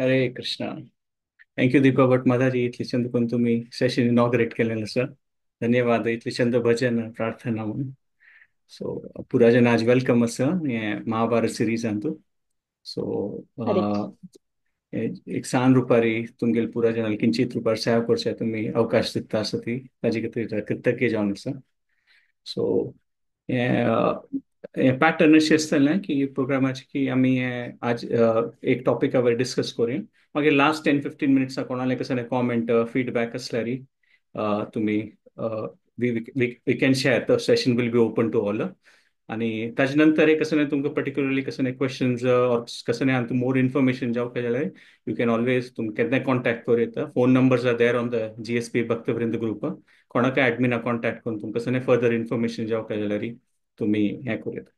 Hare Krishna. Thank you Deepa Bhat माताजी, इतली चंद करून तुम्ही सेशन इनॉग्रेट केलेलं सर. धन्यवाद. इतली चंद भजन प्रार्थना म्हणून. सो पुरा जन आज welcome आसा हे महाभारत सिरीजांतू. सो हरे एक सान रुपारी तुमगेल पुरा जनाल किंचित रुपार सेवा करचे तुमी अवकाश दिता आसा ती ताजे खातीर कृतज्ञ जावन आसा. सो हें पॅटर्न अशें आसतलें की प्रोग्रामाचें की आमी हें आज एक टॉपिका वयर डिस्कस करूया, मागीर लास्ट 10-15 मिनट्सां कोणाले कसले कॉमेंट फीडबॅक आसल्यार तुमी we can share. The session will be open to all. आनी ताजे नंतर एक कसं तुमकां पर्टिक्युलरली कसले क्वेश्चन्स ऑर कसले आनी मोर इन्फॉर्मेशन जावपाक जाल्यार you can always तुमकां केन्नाय कॉन्टॅक्ट करूं येता. Phone numbers are there on the GSP Bhaktavrinda group. कोणाकय एडमिना कॉन्टॅक्ट करून तुमकां कसलें फर्दर इन्फॉर्मेशन जावपाक जाल्यार तुमी हें करूं येता.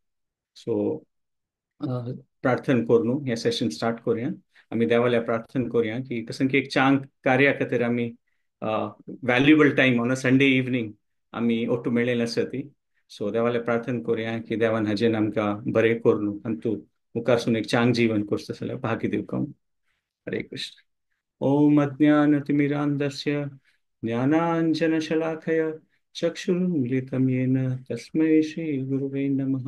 सो प्रार्थना करून हें सेशन स्टार्ट करूया. आमी देवाल्या प्रार्थना करूया की कसं की एक चांग कार्या खातीर आमी valuable time on a Sunday evening आमी ओट्टू मेळिल्लें आसा ती. सो देवाले प्रार्थना करूया की देवान हाजेन आमकां बरें करून आनी तूं मुखारसून एक चांग जीवन करता जाल्यार भाग्य दिवंक. हरे कृष्ण. ओम अज्ञानतिमिरान्धस्य ज्ञानाञ्जनशलाकया चक्षुरुन्मीलितं येन तस्मै श्रीगुरुवे नमः.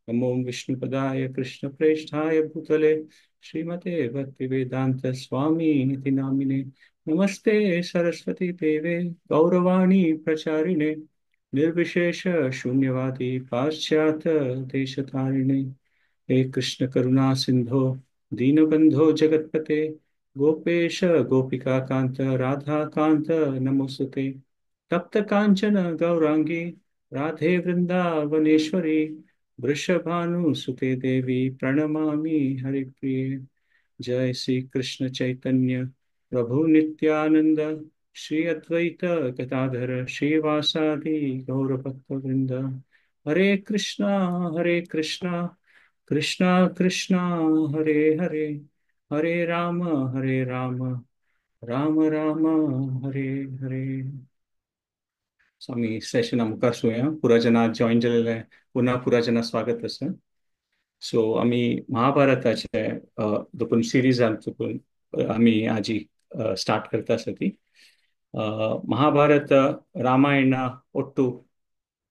नमो विष्णुपदाय कृष्णप्रेष्ठाय भूतले श्रीमते भक्तिवेदांत स्वामी इति नामिने. नमस्ते सरस्वती देवे गौरवाणी प्रचारिणे निर्विशेष शून्यवादी पाश्चात्य देशतारिणे. हे कृष्ण करुणा सिंधो दीनबंधो जगत्पते गोपेश गोपिका कांत राधा कांत नमोस्तुते. तप्त कांचन गौरांगी राधे वृंदावनेश्वरी वृषभानुसुते देवी प्रणमामि हरिप्रिये. जय श्री कृष्ण चैतन्य प्रभु नित्यानंद श्री अद्वैत गदाधर श्रीवासादि गौरभक्तवृंद. हरे कृष्णा हरे कृष्णा कृष्णा कृष्णा हरे हरे, हरे राम राम राम हरे हरे. सो आमी सेशना मुखार सुया. पुरा जना जॉईन जालेले पुन्हा पुरा जना स्वागत आसा. सो आमी महाभारताचे दोन सिरीजान चुकून आमी आजी स्टार्ट करता आसा ती. महाभारत रामायण ओट्टू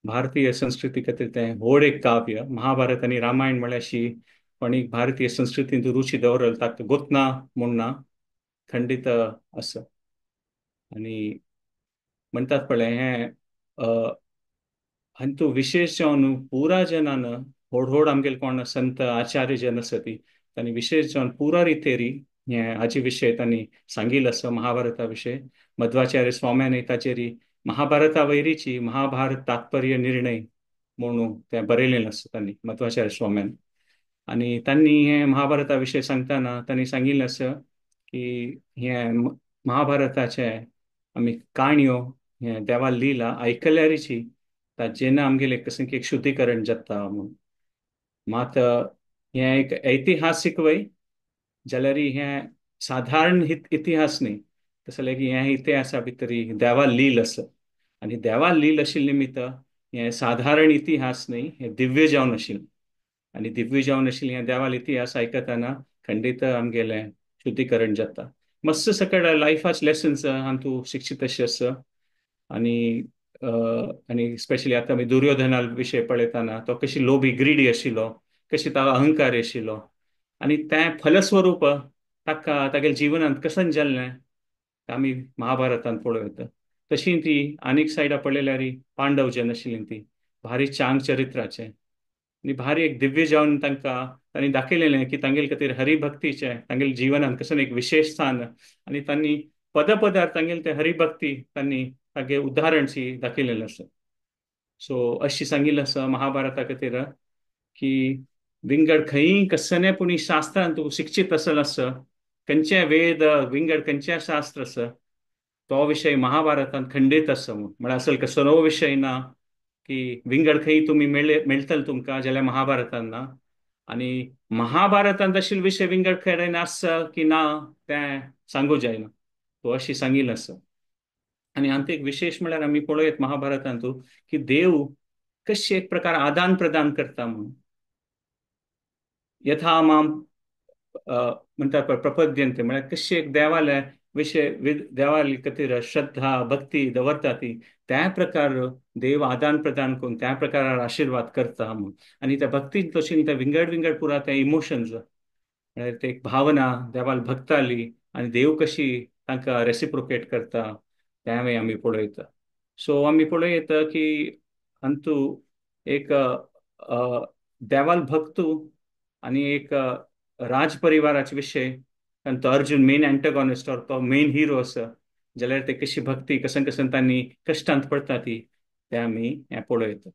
भारतीय संस्कृती खातीर तें व्हड एक काव्य. महाभारत आनी रामायण म्हळ्यार अशी कोणी भारतीय संस्कृतींत रुची दवरल ताका गोतना म्हूण ना, खंडीत आसा. आनी म्हणटात पळय हें हातूंत विशेश जावन पुरा जनान व्हड व्हड आमगेले कोण संत आचार्य जन आसा ती तांणी विशेष जावन पुरा रितेरी हें हाचे विशय तांणी सांगिल्लो आसा. महाभारता विशय मध्वाचार्य स्वाम्यान ताचेर महाभारता वयरीची महाभारत तात्पर्य निर्णय म्हणून तें बरयलेलें आसा तांणी मध्वाचार्य स्वाम्यान. आनी तांणी हें महाभारता विशय सांगतना तांणी सांगिल्लें आसा की हें महाभारताचें आमी काणयो हें देवा लिला आयकल्यारीची जेन्ना आमगेलें कसलें की एक शुद्धीकरण जाता म्हणून. मात हें एक ऐतिहासीक वय जाल्यार हें साधारण इतिहास न्ही, तशें जाल्यार की हें इतिहासा भितर देवा लील आसा आनी देवा लील आशिल्ले निमित्त हें साधारण इतिहास न्ही, हें दिव्य जावन आशिल्लें. आनी दिव्य जावन आशिल्लें हें देवाल इतिहास आयकतना खंडीत आमगेलें शुद्धीकरण जाता. मस्त सकट लायफाचे लेसन्स हातूंत शिक्षीत अशें आसा. आनी आनी स्पेशली आतां आमी दुर्योधना विशय पळयतना तो कशी लोभी ग्रीडी आशिल्लो, कशी ताका अहंकारी आशिल्लो आनी तें फलस्वरूप ताका तागेल्या जिवनांत कशें जाल्लें आमी महाभारतांत पळोवं येता. तशी ती आनीक सायडा पळयल्यार पांडव जेन्ना आशिल्लीं ती भारी चांग चरित्राचें आनी भारी एक दिव्य जावन तांकां तांणी दाखयलेलें की तांगेले खातीर हरिभक्तीचें तांगेल्या जिवनांत कशें एक विशेश स्थान आनी तांणी पदपदार तांगेले ते हरिभक्ती तांणी तागे उदाहरणशी दाखयलेलें आसा. सो अशी सांगिल्लें आसा महाभारता खातीर की विंगड खंय कसलें पूण शास्त्रान तूं शिक्षीत आसल आसा, खंयचे वेद विंगड खंयचें शास्त्र आसा तो विशय महाभारतांत खंडीत आसा म्हूण. म्हळ्यार असल कसलो विशय ना की विंगड खंय तुमी मेळटले तुमकां जाल्यार महाभारतान ना. आनी महाभारतांत आशिल्ले विशय विंगड खंय आसा की ना तें सांगू जायना, तो अशी सांगिल्लें आसा. आनी हातूंत एक विशेश म्हळ्यार आमी पळयत महाभारतांतू की देव कशें एक प्रकार आदान प्रदान करता म्हणून. यथा माम म्हणटा पळय प्रपद्यंते, म्हळ्यार कशी एक देवाले विशय देवाली खातीर श्रद्धा भक्ती दवरता ती त्या प्रकार देव आदान प्रदान करून त्या प्रकारार आशिर्वाद करता म्हूण. आनी त्या भक्तीन तशी त्या विंगड विंगड पुरा त्या इमोशन्स म्हळ्यार ते एक भावना देवाल भक्ताली आनी देव कशी तांकां रेसिप्रोकेट करता तें आमी पळयता. सो आमी पळयता की अंतू एक देवाल भक्तू आनी एक राज परिवाराचे विशय, आनी तो अर्जुन मेन एंटगॉनिस्ट और तो मेन हिरो आसा, जाल्यार ते कशी भक्ती कसन कसन तांणी कश्टांत पडटा ती ते आमी हें पळयता.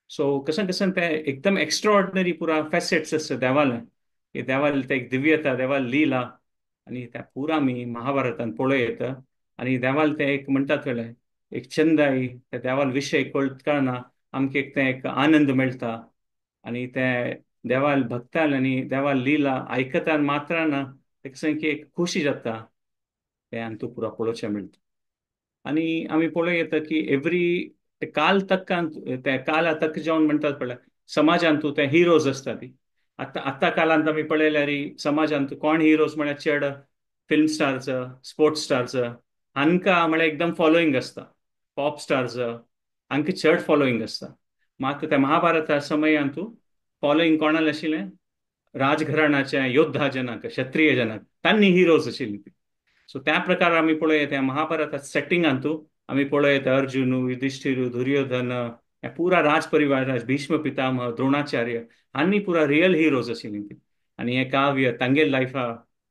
सो कसन कसन ते एकदम एक्स्ट्राऑर्डिनरी पुरा फॅसेट्स आसता देवाले, की देवाल ते एक दिव्यता, देवाल लीला, आनी त्या पुरा आमी महाभारतान पळयता. आनी देवाल ते एक म्हणटात कळ्ळें एक चंदाई, त्या देवाल विशय कळना आमकां एक तें एक आनंद मेळटा. आनी ते देवाल भक्ताल आनी देवाल लीला आयकता मात्रान एक की एक खुशी जाता, तें आमकां पुरा पळोवचें मेळटा. आनी आमी पळोवं येता की एवरी काल तक्कान ते काला तक जावन म्हणटात पळय समाजांत ते हिरोज आसता ती. आतां आतां कालांत आमी पळयल्यार समाजांत कोण हिरोज म्हळ्यार चड फिल्म स्टार्स, स्पोर्ट्स स्टार्स, हांकां म्हळ्यार एकदम फॉलोईंग आसता, पॉप स्टार्स हांकां चड फॉलोईंग आसता. मात त्या महाभारता समयांत फॉलोईंग कोणाक आशिल्लें? राजघराण्याच्या योद्धा जनाक, क्षत्रिय जनाक, तांणी हिरोज आशिल्ली ती. सो त्या प्रकार आमी पळोवया त्या महाभारता सेटिंगांतू आमी पळोवया अर्जुन, युधिष्ठिर, दुर्योधन, पुरा राज परिवार, भीष्म पितामह, द्रोणाचार्य हांणी पुरा रियल हिरोज आशिल्ली ती. आनी हें काव्य तांगेल लायफा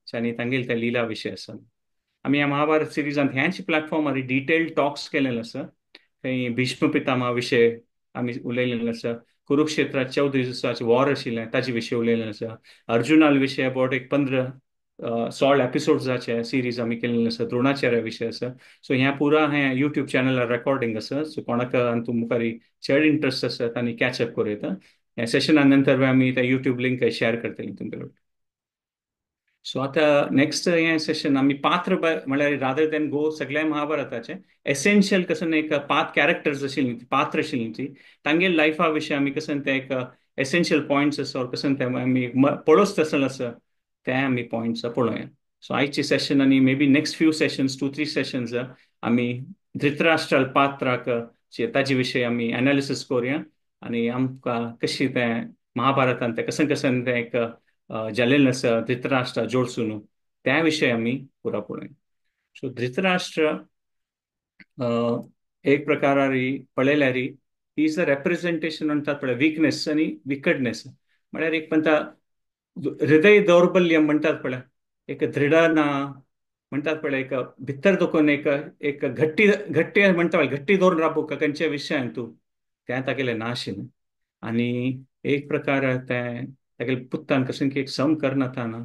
आनी तांगेल त्या लिला विशय आसा. आमी ह्या महाभारत सिरिजांत ह्याच प्लॅटफॉर्मार डिटेल्ड टॉक्स केलेले आसा. थंय भीष्म पितामहा विशय आमी उलयलेले आसा, कुरुक्षेत्रात 14 दिसाचे वॉर आशिल्लें ताजे विशय उलयलेले आसा, अर्जुनाल विशय अबावट एक 15-16 एपिसोड्साचे सिरीज आमी केलेले आसा, द्रोणाचार्य विशय आसा. सो ह्या पुरा हें युट्यूब चॅनलार रेकॉर्डिंग आसा. सो कोणाक हातूंत मुखार चड इंट्रस्ट आसा तांणी कॅचअप करूं येता. ह्या सेशना नंतर आमी त्या युट्यूब लिंक शेअर करतले तुमकां. सो आतां नेक्स्ट हें सेशन आमी पात्र म्हळ्यार रादर देन गो सगळ्या महाभारताचें एसेन्शियल कसन एक पात्र कॅरेक्टर्स आशिल्ली ती, पात्र आशिल्ली ती, तांगेल लायफा विशीं आमी कसन ते एक एसेन्शियल पॉयंट्स आसा कसन ते आमी पळोवच तसो आसा ते आमी पॉयंट्स पळोवया. सो आयची सेशन आनी may be next few sessions 2-3 sessions आमी धृतराष्ट्र पात्राक ताजे विशय आमी एनालिसीस करुया आनी आमकां कशी तें महाभारतान तें कसन कसन तें एक जालेलें आसा धृतराष्ट्र जोडसून त्या विशय आमी पुरा पळोवया. सो धृतराष्ट्र एक प्रकारारी पळयल्यार is a representation म्हणटात पळय विकनेस आनी विकडनेस, म्हळ्यार एक म्हणटा हृदय दौर्बल्य म्हणटात पळय, एक दृढ ना म्हणटात पळय, एक भितर दखून एक एक घट्टी घट्टी म्हणटा पळय, घट्टी दवरून राबूंक खंयच्या विशयान तूं तें तागेलें ना आशिल्लें. आनी एक प्रकार तें तागेले पुत्तान कशें की एक सम करनातना ना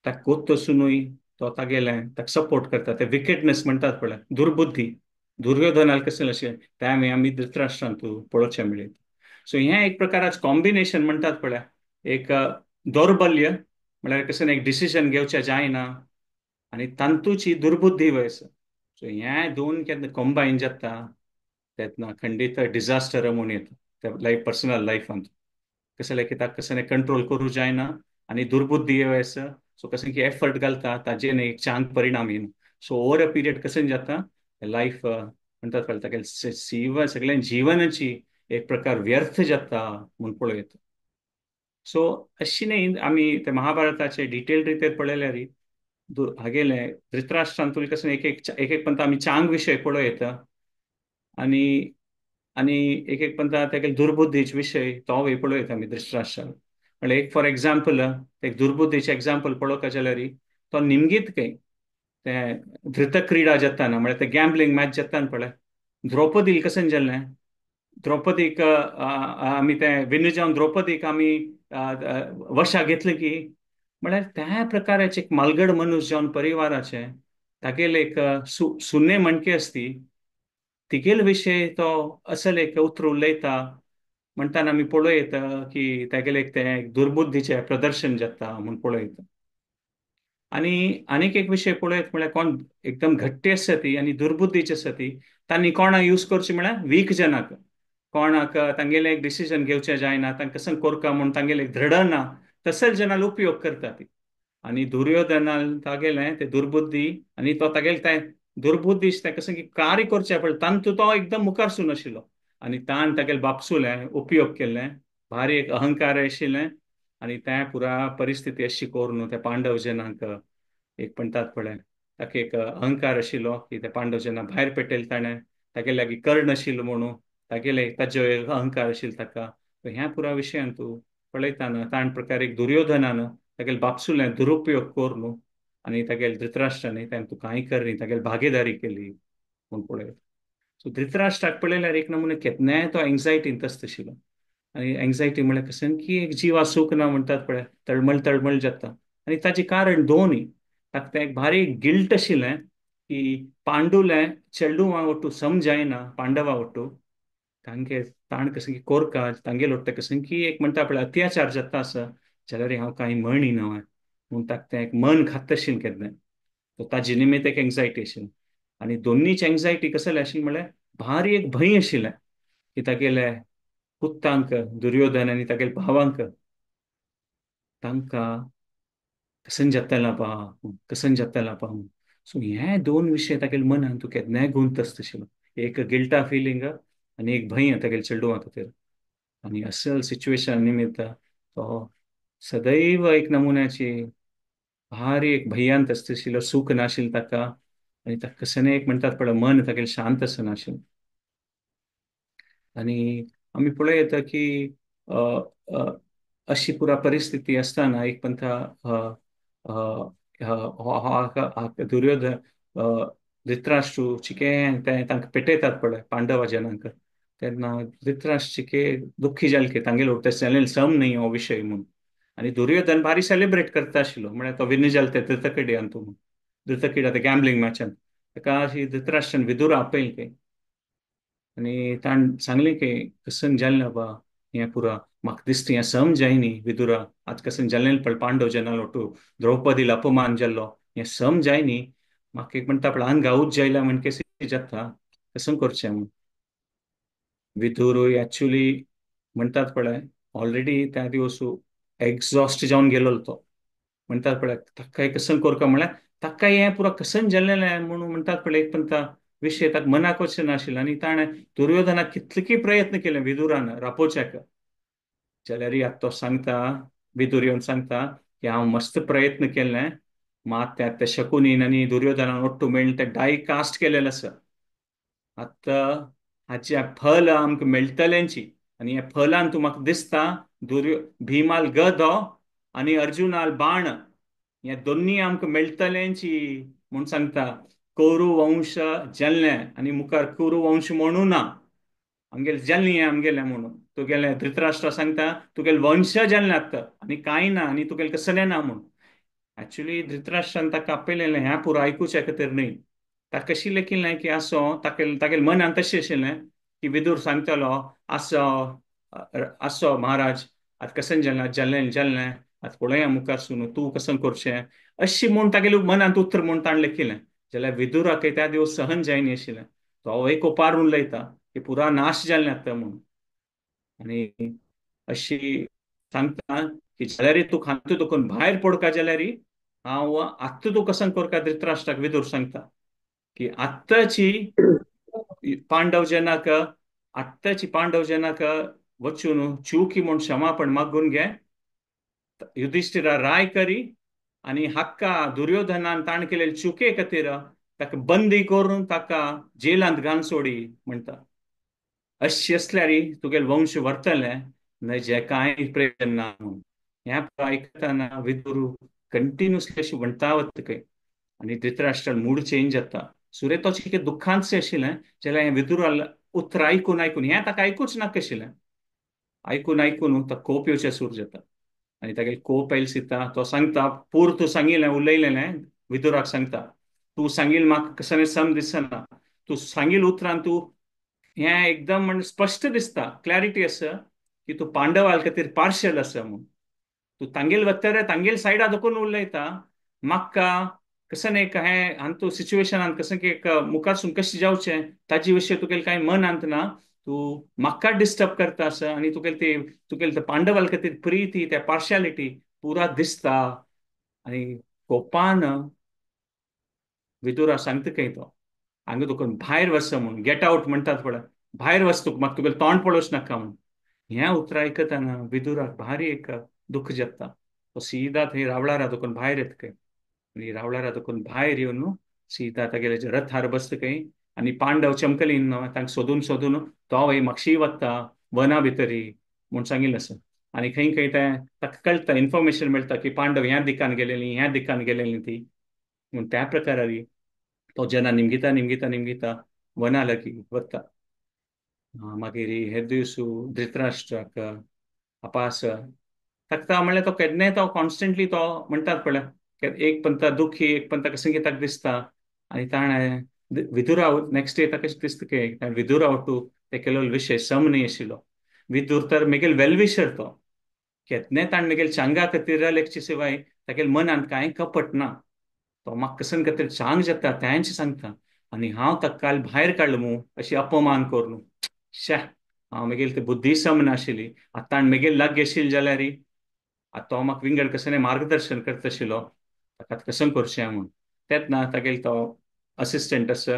ताका कोत्तसुनूय तो तागेलें ताका सपोर्ट करता, ते विकेडनेस म्हणटात पळय, दुर्बुद्धी दुर्योधनाल कशें अशें तें आमी आमी धृतराष्ट्रांत पळोवचें मेळ्ळें. सो हें एक प्रकाराचें कॉम्बिनेशन म्हणटात पळय, एक दौर्बल्य म्हळ्यार कशें एक डिसिजन घेवचें जायना आनी तांतूची दुर्बुद्धी वयस. सो हें दोन केन्ना कंबायन जाता तेन्ना खंडीत डिजास्टर म्हूण येता त्या लायफ पर्सनल लायफांत. कशें लायक ताका कशें कंट्रोल करूं जायना आनी दुर्बुद्धी वयस. सो कशें की एफर्ट घालता ताजेर एक चांग परिणाम येना. सो ओवर अ पिरियड कशें जाता लायफ म्हणटात पळय तागेलें सगळ्या जिवनाची एक प्रकार व्यर्थ जाता म्हूण पळोवं येता. सो अशी न्ही आमी ते महाभारताचे डिटेल रितीर पळयल्यार हागेले धृतराष्ट्रांतूय कशें एक एक एक एक पंत आमी चांग विशय पळोवं येता आनी आनी एक एक पंत तागेले दुर्बुद्धीचे विशय तो पळोवं येता आमी धृतराष्ट्रान. म्हळ्यार एक फॉर एग्जाम्पल एक दुर्बुद्धीचें एग्जाम्पल पळोवपाक जाल्यार तो निमगीत खंय तें धृतक्रिडा जाताना म्हळ्यार तें गॅम्बलिंग मॅच जाताना पळय द्रौपदीक कशें जालें, द्रौपदीक आमी तें विन जावन द्रौपदीक आमी वशा घेतली की म्हळ्यार त्या प्रकाराचे एक मालगड मनुष्य जावन परिवाराचे तागेले एक सुने म्हणके आसती तिगेल विशय तो असल एक उतर उलयता म्हणटाना आमी पळोवं येता की तागेले एक तें दुर्बुद्धीचें प्रदर्शन जाता म्हूण पळोवं येता. आनी आनीक एक विशय पळयत म्हळ्यार कोण एकदम घट्टी आसा ती आनी दुर्बुद्धीची आसा ती तांणी कोणाक यूज करची म्हळ्यार वीक जनाक, कोणाक तांगेलें एक डिसिजन घेवचें जायना, तांकां कशें करका म्हूण तांगेलें एक दृढ ना तसेच जनाल उपयोग करता ती. आनी दुर्योधनान तागेलें ते दुर्बुद्धी आनी तो तागेले ते दुर्बुद्धी तें कशें की कार्य करचें पडलें तांतू तो एकदम मुखार सून आशिल्लो आनी ताण तागेले बापसूलें उपयोग केल्लें, भारी एक अहंकार आशिल्लें आनी तें पुरा परिस्थिती अशी करून त्या पांडव जनांक एक म्हणटात पळय ताका एक अहंकार आशिल्लो की ते पांडव जना भायर पेटयले ताणें, तागेले लागीं कर्ण आशिल्लो म्हणून तागेले ताजो एक अहंकार आशिल्लो ताका. ह्या पुरा विशयान तूं पळयतना ताण प्रकार एक दुर्योधनान तागेले बापसुलें दुरुपयोग करून आनी तागेले धृतराष्ट्रान ताणें तूं कांय करनी तागेली भागीदारी केली म्हूण पळयता. सो धृतराष्ट्राक पळयल्यार एक नमुने केन्नाय तो एंग्जायटीन तस आशिल्लो आनी एंग्जायटी म्हळ्यार कशें की एक जिवा सूख ना म्हणटात पळय, तळमळ तळमळ जाता आनी ताचें कारण दोनूय. ताका तें एक भारी गिल्ट आशिल्लें की पांडुलें चेडुवां ओट्टू समजायना पांडवा ओट्टू तांगे ताण कशें की कोरका तांगेल ओट्ट कशें की एक म्हणटा पळय अत्याचार जाता आसा जाल्यार हांव कांय म्हणिना म्हूण ताका तें एक मन खात आशिल्लें केन्नाय, तो ताजे निमित्त एक एंग्जायटी आशिल्ली. आनी दोनीच एंग्जायटी कसलें आशिल्लें म्हळ्यार भारी एक भंय आशिल्लें की तागेले पुतांक दुर्योधन आनी तागेले भावांक तांकां कसन जातलें पा कसन जातलें पा. सो हे दोन विशय तागेले मनान तूं केन्नाय गुंत आसता, एक गिल्टा फिलिंग आनी एक भंय तागेले चेडुवां खातीर. आनी असल सिच्युएशन निमित्त तो सदैव एक नमुन्याची भारी एक भंयांत आसता, सूख नाशिल्लें ताका आनी ताका कशें एक म्हणटात पळय मन तागेलें शांत आसनाशिल्लें. आनी आमी पळयता की अशी पुरा परिस्थिती आसतना एक पंथा दुर्योधन धृतराष्ट्र चिके ते तांकां पेटयतात पळय पांडवा जनांक, तेन्ना धृतराष्ट्र चिके दुख्खी जाले की तांगेले उरता सम न्ही हो विशय म्हूण. आनी दुर्योधन भारी सेलिब्रेट करता आशिल्लो म्हळ्यार तो विन जालो ते धृतकिड्यान तूं धृतकिड्या ते गॅम्बलिंग मॅचान ताका अशी धृतराष्ट्रान विदुर आपयलें की आनी ताणें सांगलें की कसन जालें ना बा हें पुरा म्हाका दिसता हें सम जायनी विदुरा आतां कसन जालें पळय पांडव जनाल ओटू द्रौपदीला अपमान जाल्लो हें सम जायनी म्हाका एक म्हणटा पळय आंगाऊच जायला म्हण केसी जाता कसन करचें म्हूण. विदुरूय एक्चुली म्हणटात पळय ऑलरेडी त्या दिवस एक्झॉस्ट जावन गेलो तो म्हणटात पळय ताका कसन करका म्हळ्यार ताका हें पुरा कसन जाल्लें म्हणून म्हणटात पळय एक पण विशय ताका मनाक वचून नाशिल्लो. आनी ताणें दुर्योधनाक कितले प्रयत्न केले विदुरान रापोवच्याक जाल्यार आतां तो सांगता विदुर येवन सांगता की हांव मस्त प्रयत्न केले मात त्या त्या शकुनीन आनी दुर्योधनान ओट्टू मेळून ते डाय कास्ट केलेलें आसा, आतां हाचें फल आमकां मेळटलेंची आनी ह्या फलान तूं म्हाका दिसता भीमाल गदो आनी अर्जुनाल बाण हे दोन्ही आमकां मेळटलेंची म्हूण सांगता. कौरव वंश जाल्लें आनी मुखार कौरव वंश म्हणू ना आमगेले जाल्ली आमगेलें म्हणून तुगेलें धृतराष्ट्र सांगता तुगेले वंश जाल्लें आतां आनी कांय ना आनी तुगेलें कसलें ना म्हूण. एक्चुली धृतराष्ट्रान ताका आपयलें ह्या पुरो आयकुच्या खातीर न्हय, ताका कशी लेखिल्लें की आसो ताका तागेले मनान तशें आशिल्लें की विदूर सांगतलो आसो आसो महाराज आतां कशें जालें जाल्लें जाल्लें आतां पळोवया मुखार सून तूं कशें करचें अशी म्हूण तागेले मनांत उतर म्हूण ताणें लेखिल्लें. जाल्यार विदुराक त्या दिवस सहन जायना आशिल्लें, तो एक ओपार उलयता की पुरा नाश जालें आतां म्हूण. आनी अशी सांगता की जाल्यार तूं खांतू तुकून भायर पडका जाल्यार हांव आत्तां तूं कशें करका धृतराष्ट्राक विदूर सांगता की आत्ताची पांडव जनाक आत्ताची पांडव जनाक वचून चुकी म्हूण क्षमापण मागून घे, युधिष्ठिरा राय करी आनी हाक्का दुर्योधनान ताण केलेले चुके खातीर ताका बंदी करून ताका जेलांत घालून सोडी म्हणटा. अशी आसल्यार तुगेले वंश व्हरतलें न्हय जे कांय प्रयोजन ना म्हूण. हें आयकतना विदुर कंटिन्युअसली अशी म्हणटा वता खंय आनी धृतराष्ट्रान मूड चेंज जाता. सुरे तो कितें दुख्खांत आशिल्लें जाल्यार हें विदुरा उतर आयकून आयकून हें ताका आयकूच नाका आशिल्लें, आयकून आयकून ताका कोप येवचें सूर जाता आनी तागेले कोप आयले दिता तो सांगता पूर तूं सांगिल्लें उलयलें विदुराक सांगता तूं सांगील म्हाका कसलें सम दिसना, तूं सांगील उतरान तूं हें एकदम म्हणजे स्पश्ट दिसता क्लॅरिटी आसा की तूं पांडवाल खातीर पार्शल आसा म्हूण, तूं तांगेल वतरे तांगेल सायडा दखून उलयता म्हाका कशें एक हें हांतू सिच्युएशनान कशें की एक मुखारसून कशें जावचें ताजे विशय तुगेलें कांय मनांत ना, तूं म्हाका डिस्टर्ब करता आसा आनी तुगेले ती तुगेले ते पांडवाल खातीर प्रिती त्या पार्शालिटी पुरा दिसता आनी कोपान विदुरा सांगता खंय तो हांगा तुका भायर वच म्हूण, गेट आवट म्हणटात पळय, भायर वच तुका, म्हाका तुगेलें तोंड पळोवच नाका म्हूण. ह्या उतरां आयकतना विदुराक भारी एक दुख्ख जाता. तो सीधा थंय रावळारा तुकून भायर येता खंय, आनी रावळारा तुकून भायर येवन सीधा तागेले रथार बसता खंय. आनी पांडव चमकली तांकां सोदून सोदून तो वय मागशी वता वना भितरी म्हूण सांगिल्लें आसा. आनी खंय खंय तें ताका कळटा, इन्फॉर्मेशन मेळटा की पांडव ह्या दिकान गेलेली, ह्या दिकान गेलेली ती. म्हूण त्या प्रकारारी तो जेन्ना निमगिता निमगिता निमगिता वना लागीं वता. मागीर हे दीस धृतराष्ट्राक अपास ताका म्हणल्यार तो केन्नाय तो कॉन्स्टंटली तो म्हणटात पळय, एक पंता दुखी, एक पंता कशें कितें ताका दिसता. आनी ताणें विदुरा नेक्स्ट डे ताका दिसता की विदुरा वटू ते केलो विशय सम न्ही आशिल्लो. विदुर तर मेगेल वेलविशर, तो केन्नाय ताणें मेगेल चांगा खातीर लेखचे शिवाय तागेले मनांत कांय कपट ना. तो म्हाका कसन खातीर चांग जाता तेंच सांगता. आनी हांव ताका काल भायर काडलो मू अशी अपमान करून, श्या हांव मेगेल ते बुद्धी सम नाशिल्ली. आतां ताणें मेगेल लागीं आशिल्ली जाल्यार आतां तो म्हाका विंगड कशें मार्गदर्शन करता आशिल्लो, ताका कशें करचें म्हूण. तेन्ना ना तागेलो तो असिस्टंट आसा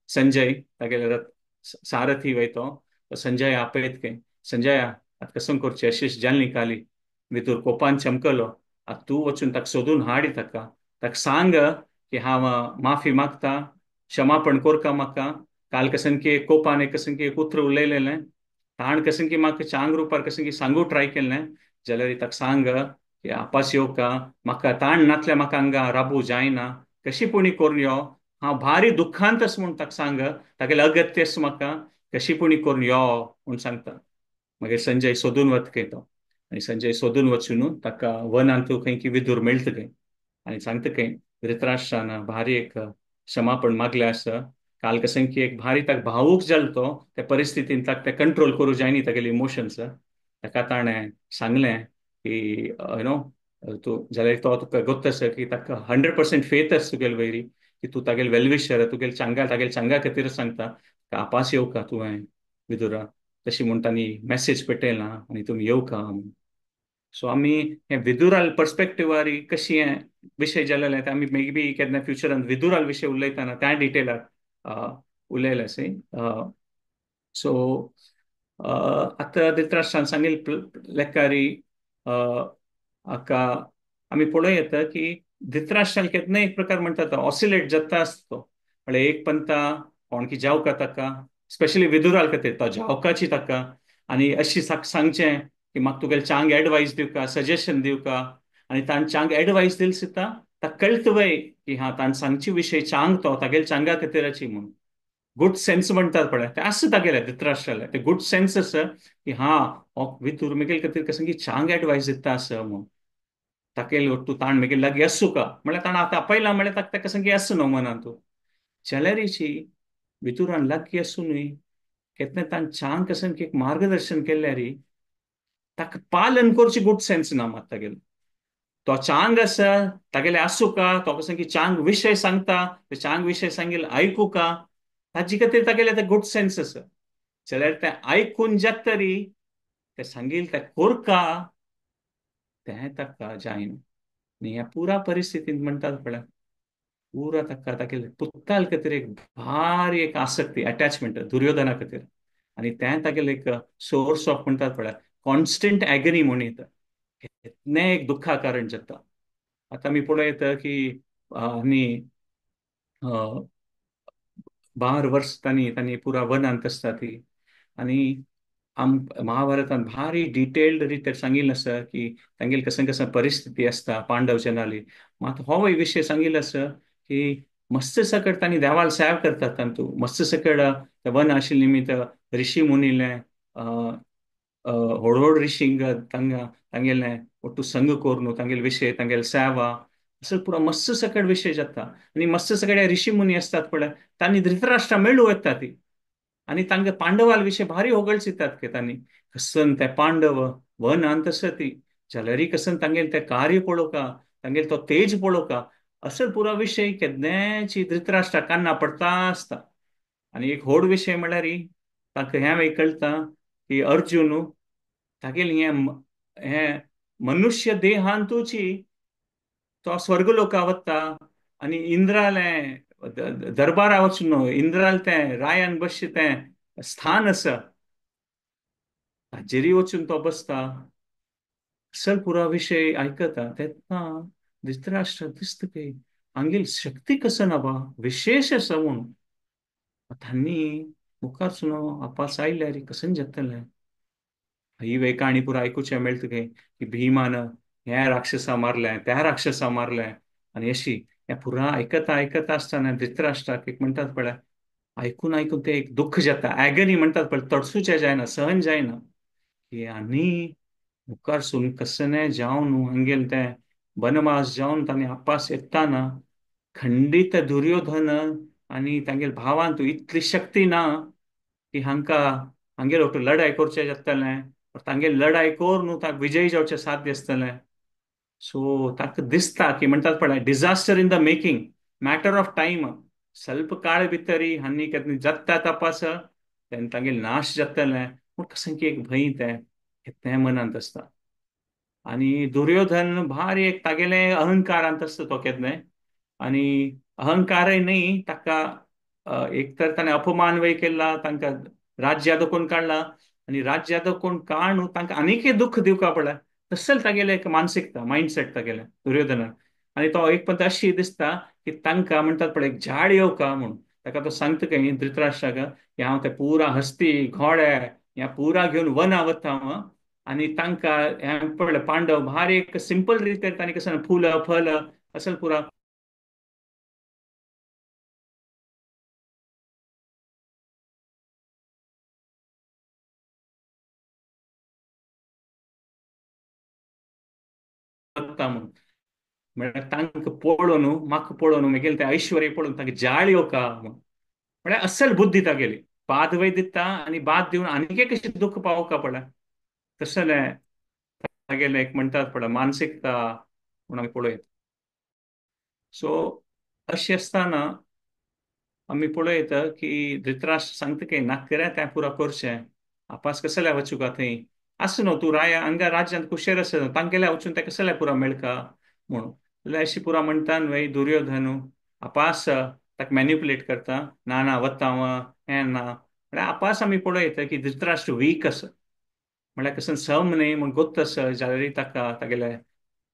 संजय, तागेले रथ सारथी वय तो संजय आपयत खंय, संजया आतां कशें करचें अशें जाल्ली काली. विदुर कोपान चमकलो, आतां तूं वचून ताका सोदून हाड, ताका ताका सांग की हांव माफी मागता, क्षमापण कोरका म्हाका, काल कसन की कोपान कसन की एक उतर उलयलेलें, ताण कसन की म्हाका चांग रुपार कसन की सांगू ट्राय केल्लें, जाल्यार ताका सांग की आपास येवका, म्हाका ताण नातल्या म्हाका हांगा राबू जायना, कशी पुणी करून यो, हांव भारी दुख्खांत आसा म्हूण ताका सांग, तागेलें अगत्य आसा म्हाका, कशी पुणी करून यो म्हूण सांगता. मागीर संजय सोदून वता खंय तो, आनी संजय सोदून वचून ताका वनांत खंय की विदूर मेळटा खंय, आनी सांगता खंय धृतराष्ट्रान भारी एक क्षमापण मागलें आसा, काल कसन की एक भारी ताका भावूक जालो तो, त्या परिस्थितीन ताका तें कंट्रोल करूं जायनी तागेले इमोशन्स. ताका ताणें सांगलें की you know तूं जाल्यार तो तुका गोत्त आसा की ताका 100% फेथ आसा तुगेले वयरी की तूं तागेले वेलविशर, तुगेले चांगा, तागेले चांगा खातीर सांगता, आपास येवका तुवें विदुरा, तशी म्हूण तांणी मॅसेज पेटयला आनी तुमी येवका. सो आमी हे विदुराल पर्सपेक्टिवार कशी हे विशय जालेले ते आमी मे बी केन्ना फ्युचरान विदुराल विशय उलयतना त्या डिटेलार उलयले आसी. सो आतां धृतराष्ट्रान सांगिल्ले लेखारी हाका आमी पळोवं येता की धृतराष्ट्रान केन्ना एक प्रकार म्हणटा ऑसिलेट जाता आसता तो, म्हळ्यार एक पंता कोण की जावका ताका, स्पेशली विदुराल खातीर तो जावकाची ताका, आनी अशी सांगचें की म्हाका तुगेले चांग एडवायस दिवका, सजेशन दिवका, आनी ताणें चांग एडवायस दिली सुद्दां ताका कळटा वय की हा ताणें सांगचे विशय चांग तो तागेले चांगा खातीराची म्हूण. गुड सेन्स म्हणटात पळय तें आसा तागेलें धृतराष्ट्रालें, तें गुड सेन्स आसा की हा हो विदूर मेगेले खातीर कशें की चांग एडवायस दिता आसा म्हूण, तागेले तूं ताण मेगेले लागीं आसूं का म्हळ्यार ताणें आतां आपयलां म्हळ्यार ताका तें कशें की आसूं न्हू मनांत. तूं जाल्यारीची विदुरान लागीं आसुनूय केन्ना ताणें चांग कशें की एक मार्गदर्शन केल्यार ताका पालन करची गुड सेन्स ना मात तागेलो. तो चांग आसा तागेले आसूं का, तो कशें की चांग विशय सांगता, ते चांग विशय सांगील आयकूं का, ताजे खातीर तागेले ते गुड सेन्स आसा. जाल्यार तें आयकून जात तरी तें सांगील तें कोरका तें ताका जायना. आनी ह्या पुरा परिस्थितींत म्हणटात पळय पुरा ताका तागेले पुताल खातीर एक भारी एक आसक्ती, अटॅचमेंट दुर्योधना खातीर, आनी तें तागेले एक सोर्स ऑफ म्हणटात पळय कॉन्स्टंट एगनी म्हूण येता, हें एक दुख्खा कारण जाता. आतां आमी पळोवं येता की आनी 12 वर्स तांणी तांणी पुरा वनांत आसता ती, आनी आम महाभारतान भारी डिटेल्ड रितीर सांगिल्लें आसा की तांगेली कशें कशें परिस्थिती आसता पांडव जनाली. मात हो विशय सांगिल्लो आसा की मस्त सकट तांणी देवाल सेव करतात, तांतू मस्त सकट वन आशिल्ले निमित्त ऋषी मुनीले व्हड व्हड ऋषींक तांकां तांगेलें ಒಟ್ಟು संग करून तांगेले विशय तांगेले सेवा असो पुरो मस्त सकट विशय जाता. आनी मस्त सकट ऋषी मुनी आसतात पळय तांणी धृतराष्ट्रा मेळूं येता ती, आनी तांकां पांडवाल विशय भारी होगळसितात की तांणी कसन ते पांडव वनांत आसा ती जाल्यारय कसन तांगेले तें कार्य पळोवका, तांगेले तो तेज पळोवका, असो पुरो विशय केन्नाची धृतराष्ट्रा कान्ना पडटा आसता. आनी एक व्हड विशय म्हणल्यार तांकां हें मागीर कळटा की अर्जुन तागेलें हें हें मनुष्य देहांतूची तो स्वर्ग लोका वता आनी इंद्रालें दरबारा वचून इंद्राल तें रायान बसचें तें स्थान आसा ताजेरी वचून तो बसता. असल पुरा विशय आयकता तेन्ना धृतराष्ट्र दिसता की हांगेली शक्ती कसो ना बा विशेश आसा म्हूण. तांणी मुखार सुनो आपास आयल्यार कशें जातलें. ही वे काणी पुरा आयकुचें मेळटा की भीमान ह्या राक्षसा मारलें त्या राक्षसा मारलें आनी अशी हें पुरा आयकता आयकता आसतना धृतराष्ट्राक एक म्हणटात पळय आयकून आयकून तें एक दुख्ख जाता, एगनी म्हणटात पळय, तडसूचें जायना, सहन जायना की आनी मुखार सून कसने जावन हांगेलें तें बनवास जावन तांणी आपास येताना खंडीत दुर्योधन आनी तांगेले भावान तूं इतली शक्ती ना की हांकां हांगेले वटून लढाय करचें जातलें, तांगेली लढाय करून ताका विजयी जावचें साध्य आसतलें. सो ताका दिसता की म्हणटात पळय disaster in the making, matter of time, स्वल्प काळ भितरी हांणी केन्ना जाता तपास तेन्ना तांगेले नाश जातलें. पूण कसं की एक भंय तें तें मनांत आसता. आनी दुर्योधन भारी एक तागेले अहंकारांत आसता तो केन्नाय, आनी अहंकारय न्ही ताका एक तर ताणें अपमान वय केला, तांकां राज्या दखून काडला आनी राज्या दखून काडून तांकां आनीक दुख्ख दिवपा पडला. तसलें तागेलें एक मानसिकता मायंडसेट तागेलें दुर्योधनाक. आनी तो एक पंत अशी दिसता की तांकां म्हणटात पळय एक झाड येवका म्हूण ताका तो सांगता खंय धृतराष्ट्राक की हांव ते पुरा हस्ती घोडे ह्या पुरा घेवन वना वता हांव आनी तांकां हें पळय पांडव भारी एक सिंपल रितीन तांणी कसं फुलां फल असल पुरा म्हणून म्हळ्यार तांकां पळोवन म्हाका पळोवन मागीर तें ऐश्वर्य पळोवन तांकां जाळ येवका म्हूण. म्हळ्यार असल बुद्धी तागेली बाद वय दिता आनी बाद दिवन आनीक एक कशें दुख्ख पावोवका पडला तसलें तागेलें एक म्हणटात पळय मानसिकता म्हूण आमी पळयत. सो अशें आसतना आमी पळयत की धृतराष्ट्र सांगता की नाकऱ्या तें पुरा करचें आपास कसल्या वचूका थंय आसूं न्हू तूं राया हांगा राज्यांत कुशेर आसा तांगेल्या वचून तें कसल्या पुरा मेळका म्हणून. जाल्यार अशी पुरा म्हणटा न्हय दुर्योधन आपास ताका मॅन्युपुलेट करता, ना ना वता हांव हें ना. म्हळ्यार आपास आमी पळयता की धृतराष्ट्र वीक आसा, म्हळ्यार कसं सम न्हय म्हूण गोत्त आसा जाल्यार ताका तागेले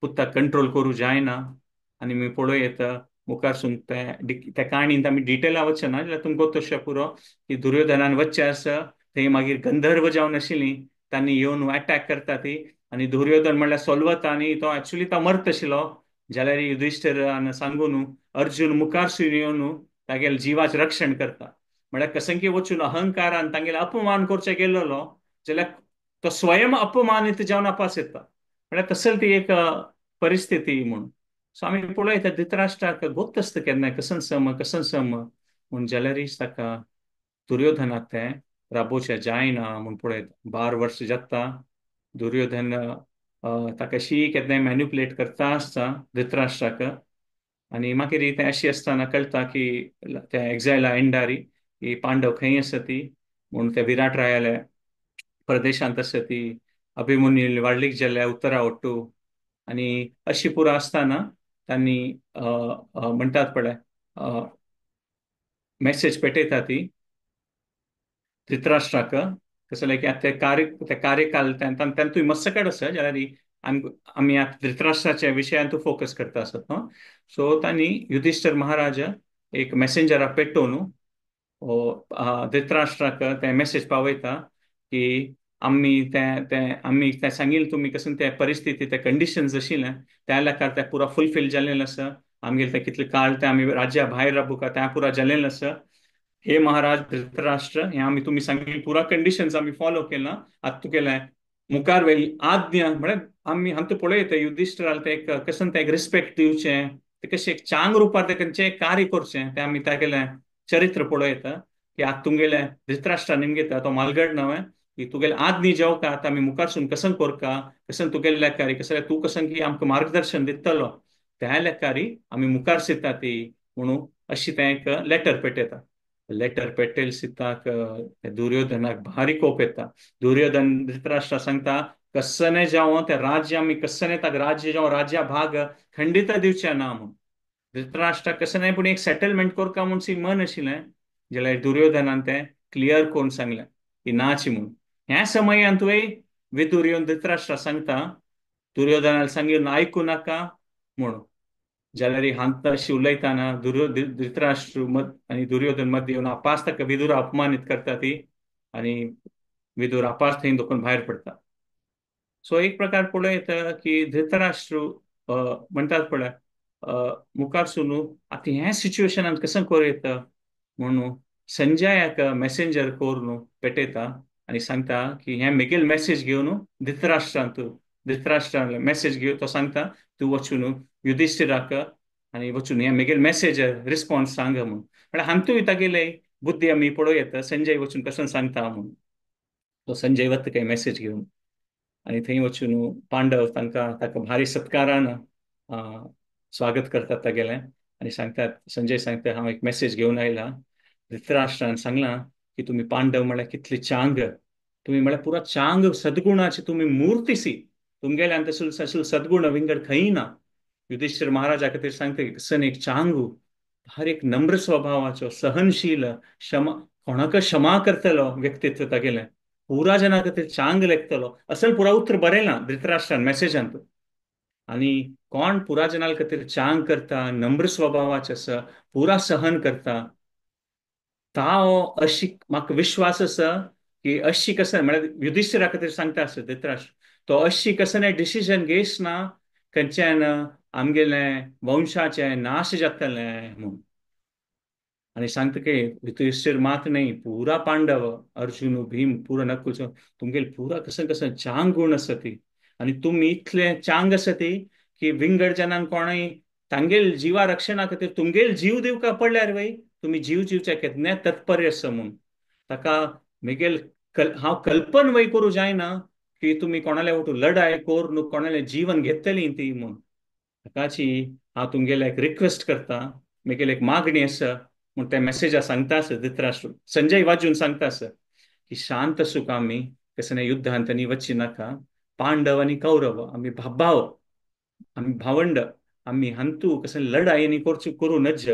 पुताक कंट्रोल करूं जायना. आनी मी पळयता मुखार सून त्या काणीन आमी डिटेला वचना जाल्यार तुमकां गोत्त अशें पुरो की दुर्योधनान वचचें आसा थंय मागीर गंधर्व जावन आशिल्लीं तांणी येवन अटॅक करता ती आनी दुर्योधन म्हणल्यार सोलवता आनी तो एक्चुली तो मरत आशिल्लो जाल्यार युधिष्ठिरान सांगून अर्जुन मुखार सून येवन तागेले जिवाचें रक्षण करता. म्हळ्यार कसंकी वचून अहंकारान तांगेले अपमान करचे गेल्लो जाल्यार तो स्वयं अपमानीत जावन आपास येता. म्हळ्यार तसली ती एक परिस्थिती म्हूण. सो आमी पळयता धृतराष्ट्राक गोत्त आसता केन्ना कसन सम कसन सम म्हूण जाल्यारीच ताका दुर्योधनाक तें राबोवचें जायना म्हूण पळयता. 12 वर्स जाता दुर्योधन ताका शी केन्नाय मॅन्युपुलेट करता आसता धृतराष्ट्राक आनी मागीर तें अशी आसतना कळटा की ते एक्झायला एंडारी की पांडव खंय आसा ती म्हूण ते विराट रायाल्या प्रदेशांत आसा ती अभिमन्यू वाडलीक जाल्या उत्तरा ओट्टू आनी अशी पुरा आसतना तांणी म्हणटात पळय मॅसेज पेटयता ती धृतराष्ट्राक कसलें की आतां ते कार्यकाल तांतूय मस्सकड आसा जाल्यार आमी आतां धृतराष्ट्राच्या विशयांतूय फोकस करता आसत न्हू. सो तांणी युधिष्ठर महाराज एक मॅसेंजराक पेटोवन धृतराष्ट्राक ते मॅसेज पावयता की आमी तें तें आमी तें सांगिल्लें तुमी कशें ते परिस्थिती ते कंडिशन्स आशिल्लें त्या लेखार तें पुरा फुलफील जालेलें आसा आमगेलें तें कितले काळ तें आमी राज्या भायर राबूका तें पुरा जालेलें आसा. हे महाराज धृतराष्ट्र हें आमी तुमी सांगिल्लें पुरा कंडिशन्स आमी फॉलो केलां आतां तुगेलें मुखार वयली आज्ञा म्हळ्यार आमी हांतू पळयता युधिष्ठिराक तें एक कशें तें एक रिस्पेक्ट दिवचें तें कशें एक चांग रुपार तें खंयचें कार्य करचें तें आमी तागेलें चरित्र पळयता की आतां तुमगेलें धृतराष्ट्रा निमगेता तो मालगड नवें की तुगेलें आज्ञा जेवका आतां आमी मुखारसून कशें करका कशें तुगेलें लेखारी कशें तूं कशें की आमकां मार्गदर्शन दितलो त्या लेखारी आमी मुखार सिता ती म्हणून अशी तें एक लेटर पेटयता. लेटर पेटेल सिताक दुर्योधनाक भारी कोप येता. दुर्योधन धृतराष्ट्रा सांगता कसने जावं त्या राज्य आमी कसने ताका राज्य जावं राज्या भाग खंडीत दिवचे ना म्हूण. धृतराष्ट्राक कसं नाही पूण एक सेटलमेंट करका म्हूण सी मन आशिल्लें, जाल्यार दुर्योधनान तें क्लियर करून सांगलें की नाची म्हूण. ह्या समयान तुवें विदूर येवन धृतराष्ट्रा सांगता, दुर्योधनाक सांगिल्लें आयकूं नाका म्हणून. जाल्यार हांत अशी उलयतना धृतराष्ट्र आनी दुर्योधन मध्य येवन आपास ताका विदूर अपमानीत करता ती, आनी विदूर आपास थंय दोकून भायर पडटा. सो एक प्रकार पळोवं येता की धृतराष्ट्र म्हणटात पळय मुखार सुनू आतां ह्या सिच्युएशनान कसं करूं येता म्हणून संजयाक मॅसेंजर करून पेटयता आनी सांगता की हें मेगेल मॅसेज घेवन धृतराष्ट्रान तूं धृतराष्ट्रान मॅसेज घेवन तो सांगता तूं वचून युधिश्ठिराक आनी वचून हें मेगेल मॅसेज रिस्पॉन्स सांग म्हणून. म्हळ्यार हांतूय तागेले बुद्धी आमी पळोवं येता, संजय वचून कसं सांगता म्हणून. तो संजय वता काय मॅसेज घेवन आनी थंय वचून पांडव तांकां ताका भारी सत्कारान स्वागत करतात तागेलें आनी सांगतात, संजय सांगता हांव एक मॅसेज घेवन आयला, धृतराष्ट्रान सांगलां की तुमी पांडव म्हळ्यार कितले चांग, तुमी म्हळ्यार पुरा चांग सद्गुणाची तुमी मूर्तीसी, तुमगेल्यान तसो सद्गुण विंगड खंय ना. युधिश्ठिर महाराजा खातीर सांगता की सन एक चांगू, हर एक नम्र स्वभावाचो, सहनशील, क्षमा, कोणाक क्षमा करतलो व्यक्तित्व तागेलें, पुरा जना खातीर चांग लेखतलो असल पुरा उतर बरयलां धृतराष्ट्रान मॅसेजांत. आनी कोण पुरा जना खातीर चांग करता, नम्र स्वभावाचें आसा, पुरा सहन करता, ताव अशी म्हाका विश्वास आसा की अशी कसं म्हळ्यार युधिश्ठिरा खातीर सांगता आसा धृतराष्ट्र, तो अशी कसं डिसिजन घेस ना खंयच्यान आमगेलें वंशाचें नाश जातलें म्हूण. आनी सांगता की युधिश्ठिर मात न्हय, पुरा पांडव, अर्जुन, भीम, पुरा नकुल, तुमगेले पुरा कसं कसं चांग गुण आसा ती, आनी तुमी इतले चांग आसा ती की विंगड जनांक कोणूय तांगेल जिवा रक्षणा खातीर तुमगेल जीव दिवका पडल्यार वय तुमी जीव दिवच्या केन्ना तत्पर आसा म्हूण. ताका मेगेल हांव कल्पन वय करूं जायना की तुमी कोणाले वटू लढाय करून कोणाले जीवन घेतली ती म्हूण. ताकाची हांव तुमगेले एक रिक्वेस्ट करता, मेगेल एक मागणी आसा म्हूण त्या मॅसेजा सांगता आसा धृतराष्ट्र, संजय वाजून सांगता आसा की शांत सुख आमी कसं युद्धांत आनी वची नाका, पांडव आनी कौरव आमी भाव, आमी भावंड, आमी हांतू कसं लढाई आनी करूं नज.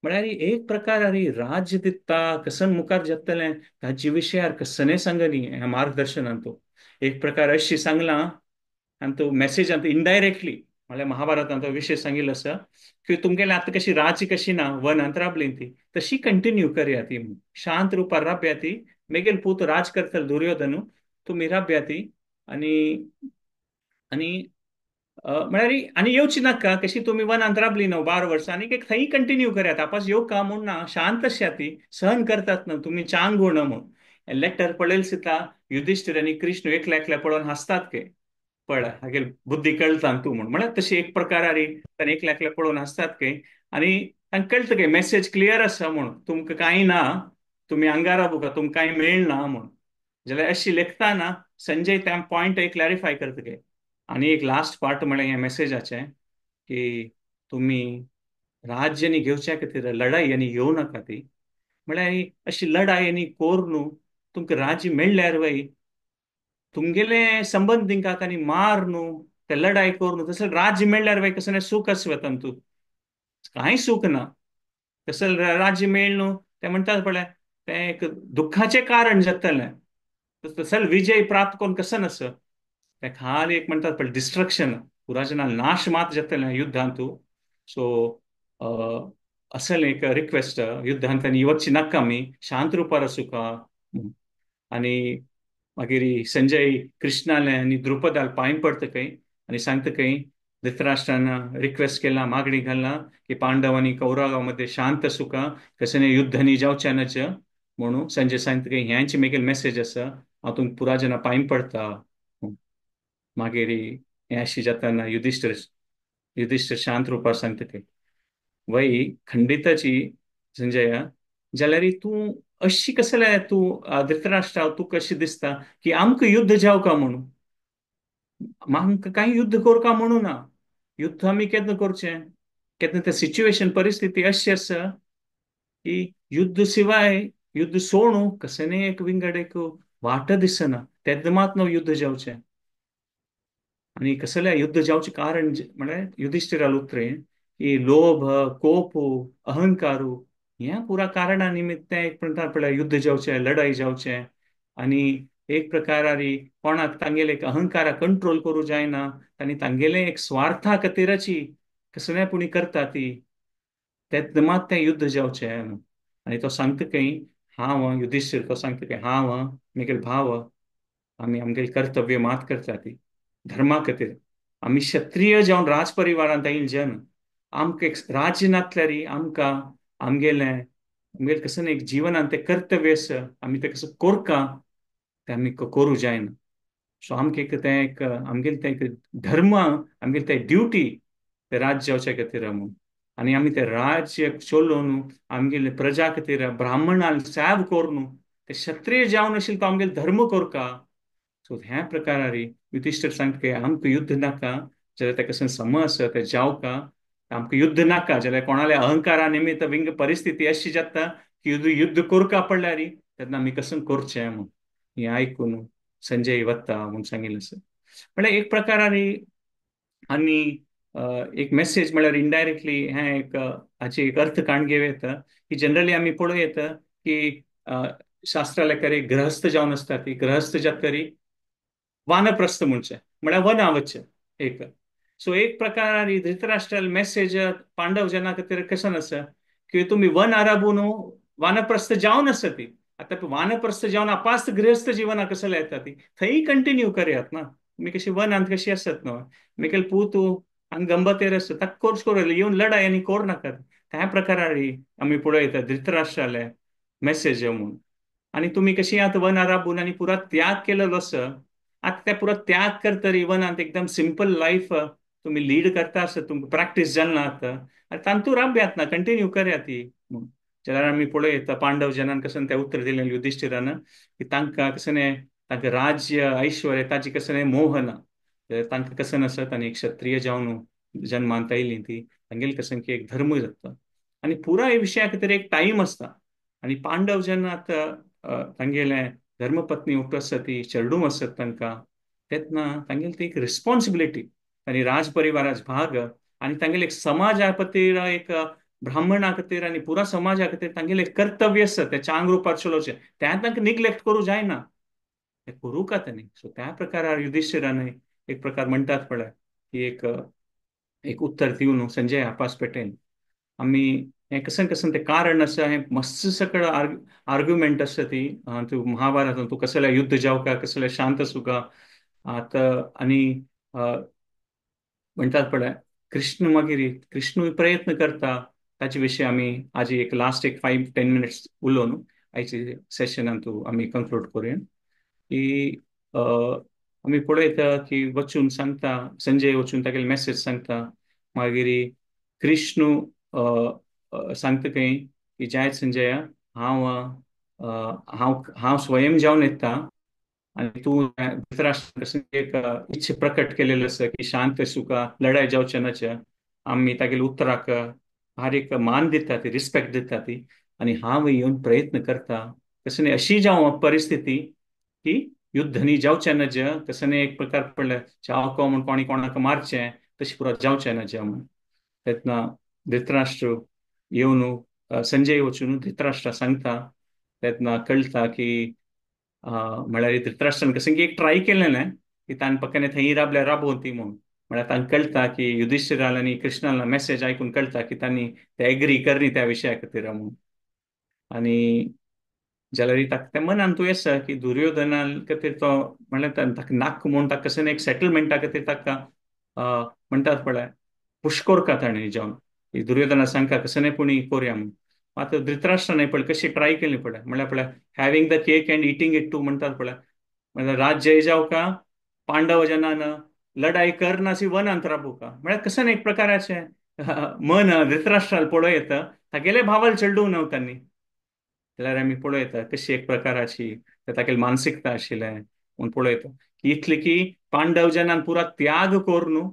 म्हळ्यार एक प्रकार अरे राज्य दिता कसन मुखार जातलें ताजे विशयार कसने सांगनी ह्या मार्गदर्शनान. तो एक प्रकार अशी सांगलां आनी तो मॅसेजांत इनडायरेक्टली म्हळ्यार महाभारतांत तो विशय सांगिल्लो आसा की तुमगेलें आतां कशी राज्य कशी ना वनांत राबली ती तशी कंटिन्यू करया ती, शांत रुपार राबया ती, मेगेल पूत राज करतलो दुर्योधनू, तुमी राबया ती आनी आनी म्हळ्यार आनी येवची नाका कशी तुमी वनांत राबली न्हू 12 वर्सां आनी एक थंय कंटिन्यू करात, आपस येवका म्हूण ना, शांत आसया ती, सहन करतात न्हू तुमी चांग गुण म्हूण. लेटर पळयल सुद्दां युधिश्ठिर आनी कृष्ण एकल्या एकल्या पळोवन हांसतात के पळय हागेल बुद्धी कळटा तूं म्हूण. म्हळ्यार तशी एक प्रकार तांणी एकल्या एकल्या पळोवन हांसतात के आनी तांकां कळटा की मॅसेज क्लियर आसा म्हूण, तुमकां कांय ना, तुमी आंगार राबूका, तुमकां कांय मेळना म्हूण. जाल्यार अशी लेखताना संजय त्या पॉयंट एक क्लॅरिफाय करता के. आनी एक लास्ट पार्ट म्हळ्यार ह्या मॅसेजाचें की तुमी राज्यांनी घेवच्या खातीर लढाई आनी येवं नाका ती, म्हळ्यार अशी लढाई आनी कोर न्हू तुमकां राज्य मेळ्ळ्यार वय तुमगेले संबंदींकाक आनी मार न्हू ते लढाई करून तसें राज्य मेळ्ळ्यार वय कसलें सूख आसता तातूंत, कांय सूख ना. तसें राज्य मेळ न्हू तें म्हणटात पळय तें एक दुख्खाचें कारण जातलें, तसें विजय प्राप्त करून कसं नासता, तें खाली एक म्हणटात पळय डिस्ट्रक्शन, पुराजना नाश मात जातलें युद्धांतू. सो असलें एक रिक्वेस्ट युद्धांत आनी वचची नाका आमी, शांत रुपार आसूका. आनी मागीर संजय कृष्णाले आनी द्रुपदाल पांय पडटा खंय आनी सांगता खंय धृतराष्ट्रान रिक्वेस्ट केला, मागणी घाला की पांडव आनी कौरवां मध्ये शांत सुखा, कसने युद्ध नी जावचें नच म्हणून संजय सांगता की ह्यांची मेगेल मेसेज आसा, हांव तुमकां पुरा जना पांय पडटा. मागीर हें अशी जाताना युधिश्ठिर युधिश्ठिर शांत रुपार सांगता की वय खंडिताची संजया, जाल्यार तूं अशी कसलें तूं धृतराष्ट्रा तूं कशी दिसता की आमकां युद्ध जावं का म्हणून, आमकां कांय युद्ध करका म्हणून ना, युद्ध आमी केन्ना करचें, केन्ना ते सिच्युएशन परिस्थिती अशी आसा की युद्ध शिवाय युद्ध सोडू कसलें एक विंगड एक वाट दिसना तेन्ना मात न्हू युद्ध जावचें. आनी कसलें युद्ध जावचें कारण म्हळ्यार युधिश्ठिराल उतरें की लोभ, कोप, अहंकारू ह्या पुरा कारणा निमित्त एक प्रकार पळय युद्ध जावचें, लढाई जावचें. आनी एक प्रकारारी कोणाक तांगेले एक अहंकारा कंट्रोल करूं जायना आनी तांगेले एक स्वार्था खातीराची कसलें पुणी करता ती तेन्ना मात तें युद्ध जावचें. आनी तो सांगता खंय हांव युधिश्ठीर तो सांगता की हांव म्हगेले भाव आमी आमगेलें कर्तव्य मात करता ती धर्मा खातीर. आमी क्षत्रिय जावन राज परिवारांत आयिल्ले जन आमकां एक राज्य नासल्यार आमकां आमगेलें आमगेलें कसलें एक जिवनांत तें कर्तव्य आसा आमी तें कसो कोरका तें आमी करूं जायना. सो आमकां एक तें एक आमगेलें तें एक धर्म आमगेलें तें ड्युटी तें राज्य जावच्या खातीर म्हूण. आनी आमी तें राज्य चलोवन आमगेले प्रजा खातीर ब्राह्मणान सेव करून ते क्षत्रिय जावन आशिल्ले तो आमगेले धर्म कोरका. सो ह्या प्रकारारी युधिश्ठीर सांगता की आमकां युद्ध नाका जाल्यार तेका कसलें सम आसा तें जावका, आमकां युद्ध नाका जाल्यार कोणाले अहंकारा निमित्त विंग परिस्थिती अशी जाता की युद्ध युद्ध कोरका पडल्यार तेन्ना आमी कसं करचें म्हूण. हें आयकून संजय वता म्हूण सांगिल्लें आसा. म्हळ्यार एक प्रकारारी आनी एक मेसेज म्हळ्यार इनडायरेक्टली हें एक हाची एक अर्थ काण घेवं येता की जनरली आमी पळोवं येता की शास्त्रा लेखारी गृहस्थ जावन आसता ती गृहस्थ जातरी वानप्रस्थ म्हणचें म्हळ्यार वना वचचें एक. सो एक प्रकारान धृतराष्ट्राल मेसेज पांडव जना खातीर कशें आसा की तुमी वन आराबून वानप्रस्थ जावन आसा ती आतां वानप्रस्थ जावन आपास्त गृहस्थ जिवना कसले येता ती थंय कंटिन्यू करयात ना, तुमी कशी वनांत कशी आसत न्हय मेकेल पूत हांगा गंबतेर आसता ताका कोर्स करूं येवन लढाय आनी कोर नाकात. त्या प्रकारारी आमी पळयता धृतराष्ट्राले मेसेज म्हूण. आनी तुमी कशी आतां वनां राबून आनी पुरा त्याग केलेलो आसा आतां त्या पुरा त्याग करतरी वनांत एकदम सिंपल लायफ तुमी लीड करता आसत तुमकां प्रॅक्टीस जाल ना आतां आनी तांतू राबयात ना कंटिन्यू करया ती म्हूण. जाल्यार आमी पळयता पांडव जनान कसं तें उतर दिलें युधिश्ठिरान की तांकां कसलें तांकां राज्य ऐश्वर्य ताची कसलें मोह ना, तांकां कसं आसत आनी क्षत्रिय जावन जन्मांत आयली ती तांगेले कसं की एक धर्म जाता आनी पुराय विशया खातीर एक टायम आसता. आनी पांडव जेन्ना आतां तांगेलें धर्मपत्नी उठ आसत ती चेडूं आसत तांकां तेन्ना तांगेली ती एक रिस्पॉन्सिबिलिटी आनी राजपरिवाराच भाग आनी तांगेले एक समाजा खातीर एक ब्राह्मणा खातीर आनी पुरा समाजा खातीर तांगेलें एक कर्तव्य आसता तें चांग रुपार चलोवचें तें तांकां निग्लेक्ट करूं जायना तें करूं का तांणी. सो त्या प्रकारार युधिश्ठिरान एक प्रकार म्हणटात पळय की एक एक उत्तर दिवन संजय आपास पेटेन आमी हें कसं कसं तें कारण आसा हें मस्त सगळं आर्ग्युमेंट आसा ती तूं महाभारतान तूं कसलें युद्ध जावका कसलें शांत आसूका आतां. आनी म्हणटात पळय कृष्ण मागीर कृष्णूय प्रयत्न करता ताचे विशीं आमी आज एक लास्ट एक 5-10 मिनट्स उलोवन आयचे सेशनान तूं आमी कंक्लूड करुया की आमी पळयता की वचून सांगता संजय वचून तागेले मेसेज सांगता मागीर कृष्ण सांगता खंय की जायत संजया हांव हांव हांव स्वयं जावन येता आनी तूं धृतराष्ट्र कसं एक इच्छा प्रकट केलेलं आसा की शांत सुखा लढाय जावचें नाचे आमी तागेले उतराक भारीक मान दिता ती रिस्पेक्ट दिता ती आनी हांव येवन प्रयत्न करता कसं अशी जावं परिस्थिती की युद्ध न्ही जावचें नज कसं एक प्रकार पडले चावको म्हूण कोणी कोणाक मारचें तशें पुरो जावचें नज म्हूण. तेन्ना धृतराष्ट्र येवन संजय वचून धृतराष्ट्र सांगता तेन्ना कळटा की म्हळ्यार धृतराष्ट्रान कसं की एक ट्राय केलें की ताणें पक्क्याने थंय राबल्या राबोवन ती म्हूण म्हळ्यार तांकां कळटा की युधिश्ठिराल आनी कृष्णाला मेसेज आयकून कळटा की तांणी ते एग्री करनी त्या विशया खातीर म्हूण. आनी जाल्यार ताका तें मनान तूं आसा की दुर्योधना खातीर तो म्हणल्यार ताका नाक म्हूण ताका कसं एक सेटलमेंटा खातीर ताका म्हणटात पळय पुश कोरका ताणें जावन दुर्योधना सांगता कसं न्हय पुणी कोरया म्हूण. आतां धृतराष्ट्रान पळय कशी ट्राय केली पळय म्हणल्यार पळय having the cake and eating it too म्हणटात पळय म्हणल्यार राज्य जावका पांडव जनान लढाई करनासी वनांत राबोवका म्हळ्यार कसं एक प्रकाराचें मन धृतराष्ट्राल पळोवं येता तागेले भावाल चेडूं न्हय तांणी. जाल्यार आमी पळयता कशी एक प्रकाराची तागेली मानसिकता आशिल्लें म्हूण पळयता की इतली की पांडव जनान पुरा त्याग करून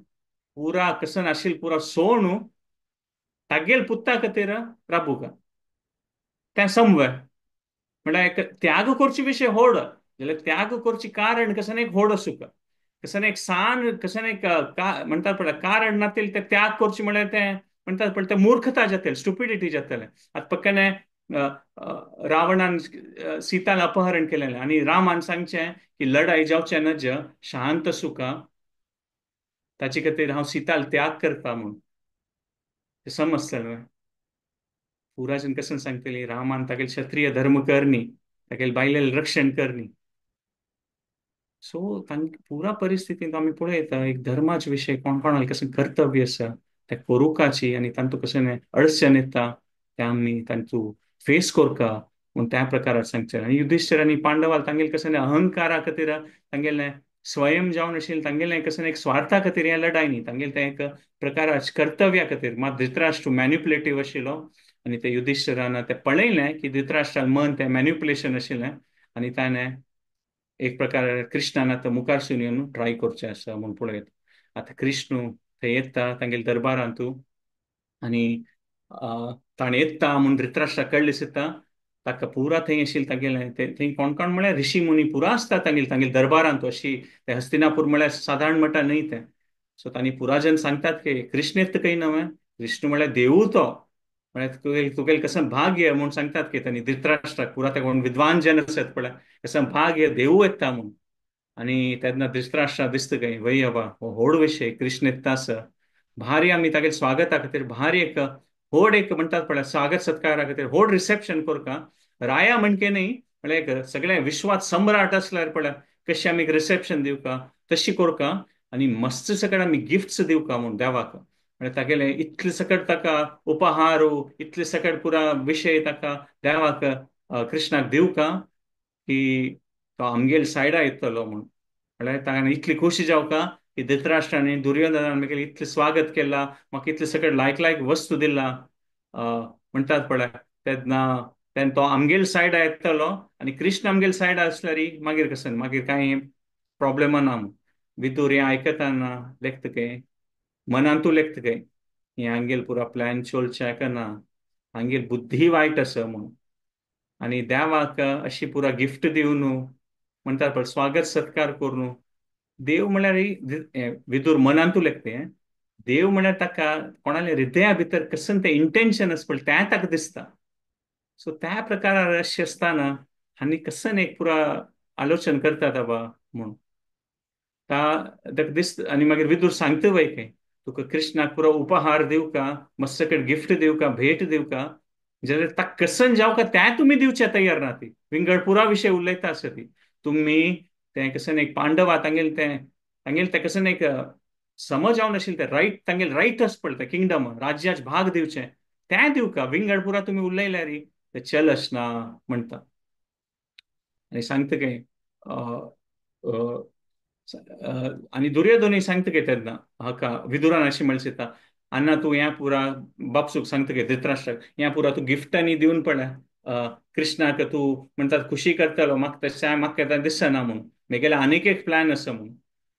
पुरा कसं आशिल्लें पुरा सोणू तागेल पुता खातीर राबूका तें समवे म्हळ्यार एक त्याग करचे विशय होड जाल्यार त्याग करचें कारण कसं एक व्हड सुख, कसं एक सान, कसं एक म्हणटात पळय कारण नातील ते त्याग करचें म्हळ्यार तें म्हणटात पळय तें मूर्खता जातलें, स्टुपिडिटी जातलें. आतां पक्कने रावणान सीताला अपहरण केलेलें आनी रामान सांगचें की लढाई जावचें नज, शांत सुखा, ताचे खातीर हांव सीताल त्याग करता म्हूण तें समजतलें. पुराजन कसं सांगतली रामान तागेले क्षत्रिय धर्म करणी, तागेले बायलेले रक्षण करणी. सो पुरा परिस्थितींत आमी पळयता एक धर्माचे विशय कोण कोणाले कसं कर्तव्य आसा तें करुकाची आनी तांतू कशें अडचण येता तें आमी तांचो फेस करका म्हूण त्या प्रकारात सांगचें. आनी युधिश्ठर आनी पांडवाल तांगेले कशें अहंकारा खातीर तांगेलें स्वयं जावन आशिल्लें तांगेलें कशें एक स्वार्था खातीर हें लढाय न्ही, तांगेलें तें एक प्रकाराच कर्तव्या खातीर. मात धृतराष्ट्र मॅन्युपुलेटीव आशिल्लो आनी ते युधिश्ठरान तें पळयलें की धृतराष्ट्रान मन तें मॅन्युपुलेशन आशिल्लें आनी ताणें एक प्रकार कृष्णान आतां मुखारसून येवन ट्राय करचें आसा म्हूण पळयता. आतां कृष्ण थंय येता तांगेल्या दरबारांतू आनी ताणें येता म्हूण धृतराष्ट्राक कळ्ळें सुद्दां ताका पुरा थंय आशिल्लें तागेलें थंय कोण कोण म्हळ्यार ऋषी मुनी पुरा आसता तांगेले तांगेले दरबारांत अशी ते हस्तिनापूर म्हळ्यार सादारण म्हणटा न्हय तें. सो तांणी पुराजन सांगतात की कृष्ण येता खंय नवें, कृष्ण म्हळ्यार देवू तो, म्हळ्यार तुगेलें कसं भाग्य म्हूण सांगतात की तांणी धृतराष्ट्राक पुरा ते कोण विद्वान जन आसत पळय कसं भाग्य देवू येता म्हूण. आनी तेन्ना धृतराष्ट्राक दिसता खंय वय बाबा हो व्हड विशय कृष्ण येता आसा, भारी आमी तागेले स्वागता खातीर भारी एक व्हड एक म्हणटात पळय स्वागत सत्कारा खातीर व्हड रिसेप्शन करका. राया म्हणके न्ही म्हळ्यार एक सगळ्या विश्वात सम्राट आसल्यार पळय कशें आमी एक रिसेप्शन दिवका तशी करका आनी मस्त सकट आमी गिफ्ट्स दिवका म्हूण देवाक. म्हळ्यार तागेले इतले सकट ताका उपहार इतले सकट पुरा विशय ताका देवाक कृष्णाक दिवका की तो आमगेले सायडा येतलो म्हूण. म्हळ्यार ताका इतली खोशी जावका की धृतराष्ट्रान दुर्योधनान मागीर इतलें स्वागत केलां, म्हाका इतलें सकट लायक लायक वस्तू दिला म्हणटात पळय तेन्ना तेन्ना तो आमगेले सायडा येतलो आनी कृष्ण आमगेले सायडा आसल्यार मागीर कसं मागीर कांय प्रॉब्लेम ना. विदूर हें आयकतना लेखता काय मनांतू लेखता काय हें आमगेल पुरा प्लॅन चोलचें ना, आमगेल बुद्धी वायट आसा म्हूण. आनी देवाक अशी पुरा गिफ्ट दिवन म्हणटात पळय स्वागत सत्कार करून देव म्हळ्यार विदूर मनांतू लेखते देव म्हळ्यार ताका कोणाले हृदया भितर कसं तें इंटेन्शन आसा पळय तें ताका दिसता. सो त्या प्रकारार अशें आसतना आनी कसं एक पुरा आलोचन करतात बाबा म्हूण ताका दिसता. आनी मागीर विदूर सांगता वय खंय तुका कृष्णाक पुरो उपहार दिवका, मस्त कडेन गिफ्ट दिवका, भेट दिवका, जाल्यार ताका कसन जावका तें तुमी दिवचे तयार ना. ती विंगड पुरा विशय उलयता आसा ती तुमी तें कसन एक पांडवा तांगेले तें तांगेले तें कसन एक समज जावन आशिल्लें तें रायट तांगेले रायट आसा पळय तें किंगडम राज्याच भाग दिवचें तें दिवका विंगड पुरा तुमी उलयल्यार तें चलच ना म्हणटा. आनी सांगता काय आनी दुर्योधनूय सांगता काय तेन्ना हाका विदुरान अशें म्हणलें दिता अन्ना तूं ह्या पुरा बापसूक सांगता काय धृतराष्ट्राक ह्या पुरा तूं गिफ्टांनी दिवन पळय कृष्णाक तूं म्हणटात खुशी करतलो म्हाका तशें म्हाका दिसना म्हूण मेगेले आनीक एक प्लॅन आसा म्हूण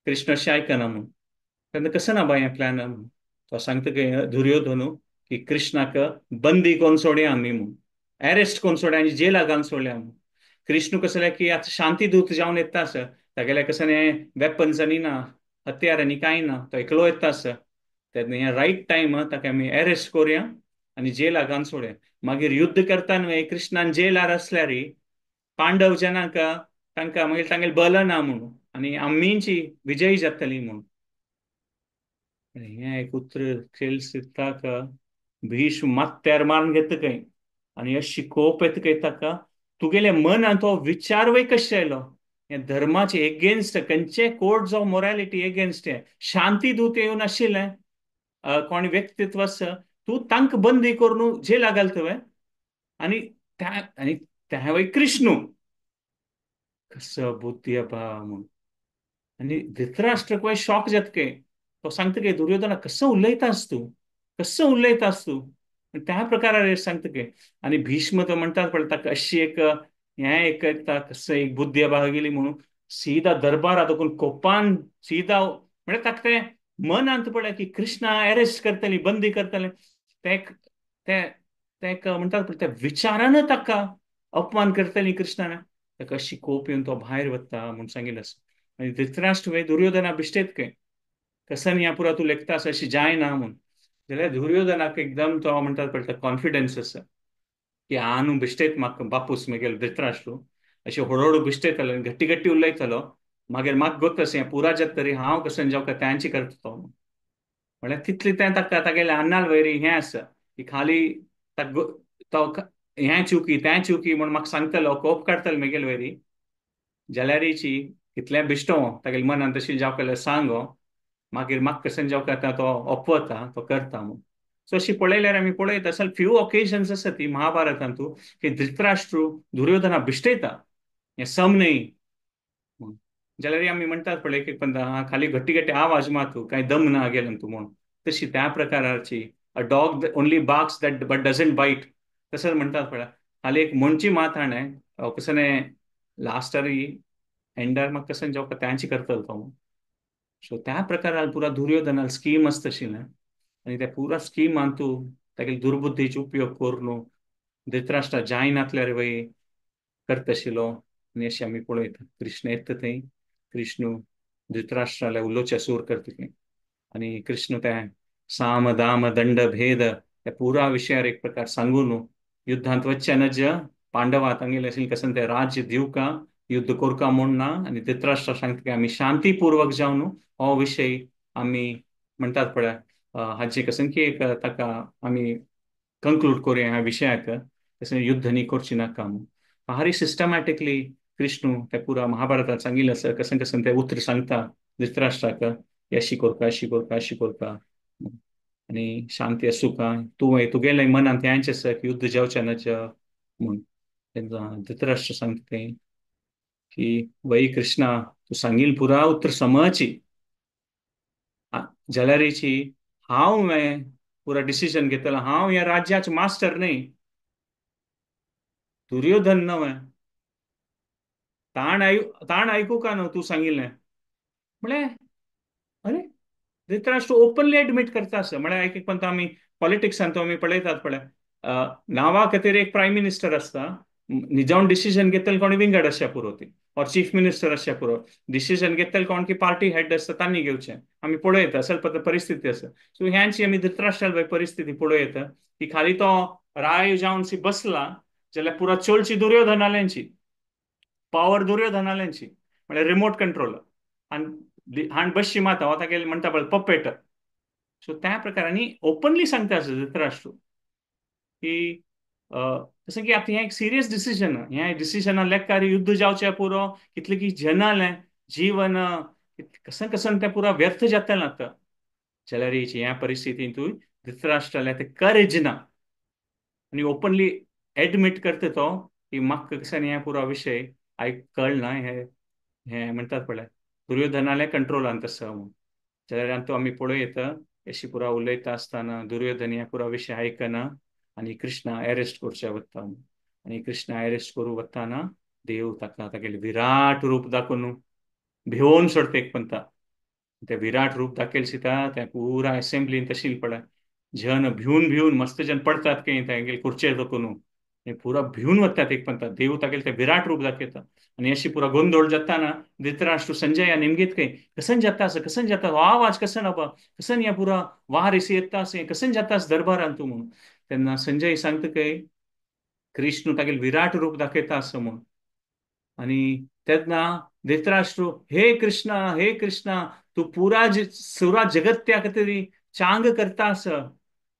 कृष्ण अशें आयकना म्हूण तेन्ना कसं ना बाय हें प्लॅन म्हूण तो सांगता काय दुर्योधनू की कृष्णाक बंदी कोण सोडया आमी म्हूण एरेस्ट कोण सोडया आनी जेला घालून सोडया म्हूण. कृष्ण कसलें की आतां शांती दूत जावन येता आसा तागेले कसं वेपन्स आनी ना हत्यार आनी कांय ना तो एकलो येता आसा तेन्ना हें रायट टायम ताका आमी एरेस्ट करुया आनी जेला घालून सोडया. मागीर युद्ध करता न्हय कृष्णान जेलार आसल्यार पांडव जनांक तांकां मागीर तांगेले बल ना म्हूण आनी आमीची विजयी जातली म्हूण. हें एक उतर खेळ सिद्धाक भीष्म मात्यार मारून घेता खंय आनी अशी कोप येता खंय ताका तुगेले मनांत तो विचार वय कशें आयलो हें धर्माचे एगेन्स्ट खंयचे कोड्स ऑफ मोरालिटी एगेन्स्ट हें शांती दूत येवन आशिल्लें कोण व्यक्तित्व आसा तूं तांकां बंदी करून जेला घालता तुवें आनी त्या आनी त्या वय कृष्णू कसो बुद्धी आबा म्हूण. आनी धृतराष्ट्राक वय शॉक जाता काय तो सांगता काय दुर्योधना कसो उलयतास तूं कसो उलयतास तूं त्या प्रकारार सांगता काय. आनी भीष्म तो म्हणटात पळय ताका अशी एक हें एक येता कसं एक बुद्धी आबा गेली म्हणून सीधा दरबारात कोण कोपान सीधा म्हळ्यार ताका तें मनांत पळय की कृष्णा एरेस्ट करतली बंदी करतले ते ते म्हणटात पळय त्या विचारान ताका अपमान करतली कृष्णान. ताका अशी कोप येवन तो भायर वता म्हूण सांगिल्लें आसा. आनी धृतराष्ट्र वय दुर्योधना बिश्टेत खंय कसन ह्या पुरा तूं लेखता आसा अशी जायना म्हूण. जाल्यार दुर्योधनाक एकदम तो म्हणटात पळय कॉन्फिडन्स आसा की हांव बिश्टेत म्हाका बापूस मागीर धृतराष्ट्र अशें हळूहळू बिश्टेतलो घट्टी घट्टी उलयतलो, मागीर म्हाका गोत अशें पुरा जाता तरी हांव कसन जावका त्यांची करता तो. म्हळ्यार तितलें तें ताका तागेलें अन्नाल वैरी हें आसा की खाली तो हें चुकी तें चुकी म्हूण म्हाका सांगतलो, कोप काडटलो मागीर वैरी. जाल्यारीची कितलें बिश्टो तागेले मनान तशी जावका जाल्यार सांगो, मागीर म्हाका कसन जावका तो अपवता तो करता म्हूण. सो अशी पळयल्यार आमी पळयता असल फ्यू ओकेजन्स आसा ती महाभारतांतू की धृतराष्ट्र दुर्योधना बिश्टयता हें सम न्हय. जाल्यार आमी म्हणटात पळय एक पण खाली घट्टी घट्टी आवाज मातू कांय दम ना गेलो तूं म्हूण. तशी त्या प्रकाराची a dog only barks that but doesn't bite तशें म्हणटात पळय. खाली एक म्हणची मात हाणें कसने लास्टार एंडार म्हाका कशें जावका त्यांची करतलो तो म्हूण. सो त्या प्रकारान पुरा दुर्योधनाल स्कीम आसता आशिल्लें आनी त्या पुरा स्किमान तूं तागेले दुर्बुद्धीचो उपयोग करून धृतराष्ट्रा जायनातल्यार वय करता आशिल्लो. आनी अशें आमी पळयता कृष्ण येता थंय, कृष्ण धृतराष्ट्राल्या उलोवच्या सूर करता थंय आनी कृष्ण तें साम दाम दंड भेद त्या पुरा विशयार एक प्रकार सांगून युद्धांत वचचें नज पांडवा तांगेलें आशिल्लें कशें तें राज्य दिवका युद्ध करका म्हूण ना. आनी धृतराष्ट्र सांगता की आमी शांतीपूर्वक जावन हो विशय आमी म्हणटात पळय हाचे कशें की एक ताका आमी कंक्लूड करुया ह्या विशयाक, तशें युद्ध न्ही करची नाका म्हूण. भारी सिस्टमॅटिकली कृष्ण त्या पुरा महाभारतात सांगिल्लें आसा कशें कशें तें उतर सांगता धृतराष्ट्राक अशी करका अशी करका अशी करका आनी शांती आसूका तूं तुगेलें मनांत हेंच आसा की युद्ध जावचें नज म्हूण. तेन्ना धृतराष्ट्र सांगता तें की वय कृष्णा तूं सांगील पुरा उतर समची जाल्यारीची हांव पुरा डिसिजन घेतलो, हांव ह्या राज्याचो मास्टर न्हय, दुर्योधन न्हय, ताण आयकू का न्हू तूं सांगिल्लें. म्हळ्यार अरे धृतराष्ट्र ओपनली एडमीट करता आसा. म्हळ्यार एक एक पण आमी पॉलिटिक्सान तो आमी पळयतात पळय नांवा खातीर एक प्रायम मिनिस्टर आसता, निजावन डिसिजन घेतले कोण विंगड आसच्या पुरो ती ऑर चीफ मिनिस्टर आसच्या पुरो, डिसिजन घेतले कोण की पार्टी हेड आसता तांणी घेवचें. आमी पळयता असल परिस्थिती आसा. सो ह्यांची आमी धृतराष्ट्राल परिस्थिती पळयता की खाली तो राय जावन सी बसला जाल्यार पुरा चोलची दुर्योधनाल्यांची पावर दुर्योधनाल्यांची म्हळ्यार रिमोट कंट्रोल आनी हाण बसची माता हो तागेले म्हणटा पळय पपेट. सो त्या प्रकारांनी ओपनली सांगता आसा धृतराष्ट्र की जशें की आतां हें एक सिरियस डिसिजन, हें डिसिजना लेखार युद्ध जावचें पुरो कितलें की जनालें जीवन कसन कसन तें पुरा व्यर्थ जातलें आतां. जाल्यार ह्या परिस्थितींतूय धृतराष्ट्रालें तें करेज ना आनी ओपनली एडमीट करता तो की म्हाका कसन हें पुरा विशय आयक कळना हें हें म्हणटात पळय दुर्योधनाल्या कंट्रोलांत आसा म्हूण. जाल्यार तो आमी पळयता अशी पुरा उलयता आसतना दुर्योधन ह्या पुरा विशय आयकना आनी कृष्णा अरेस्ट करच्या वता आनी कृष्णा अरेस्ट करूं वताना देव ताका तागेलें विराट रूप दाखोवन भिवोन सोडटा एक पंता. तें विराट रूप दाखयल सिता त्या पुरा असेंब्लीन तशी पळय जन भिवन भिवन मस्त जन पडतात खंय तागेले खुर्चेर दाखोवन पुरा भिवन वतात एक पंता. देव तागेले तें विराट रूप दाखयता आनी अशी पुरा गोंदोळ जाताना धृतराष्ट्र संजय निमगीत खंय कसन जाता आसा कसन जाता हो आवाज कसन बाबा कसन ह्या पुरा वार एसी येता आसा कसन जाता आसा दरबारान तूं म्हणून. तेन्ना संजय सांगता खंय कृष्ण तागेले विराट रूप दाखयता आसा म्हणून. आनी तेन्ना धृतराष्ट्र हे कृष्णा हे कृष्णा तूं पुरा सुरा जगत्या खातीर चांग करता आसा,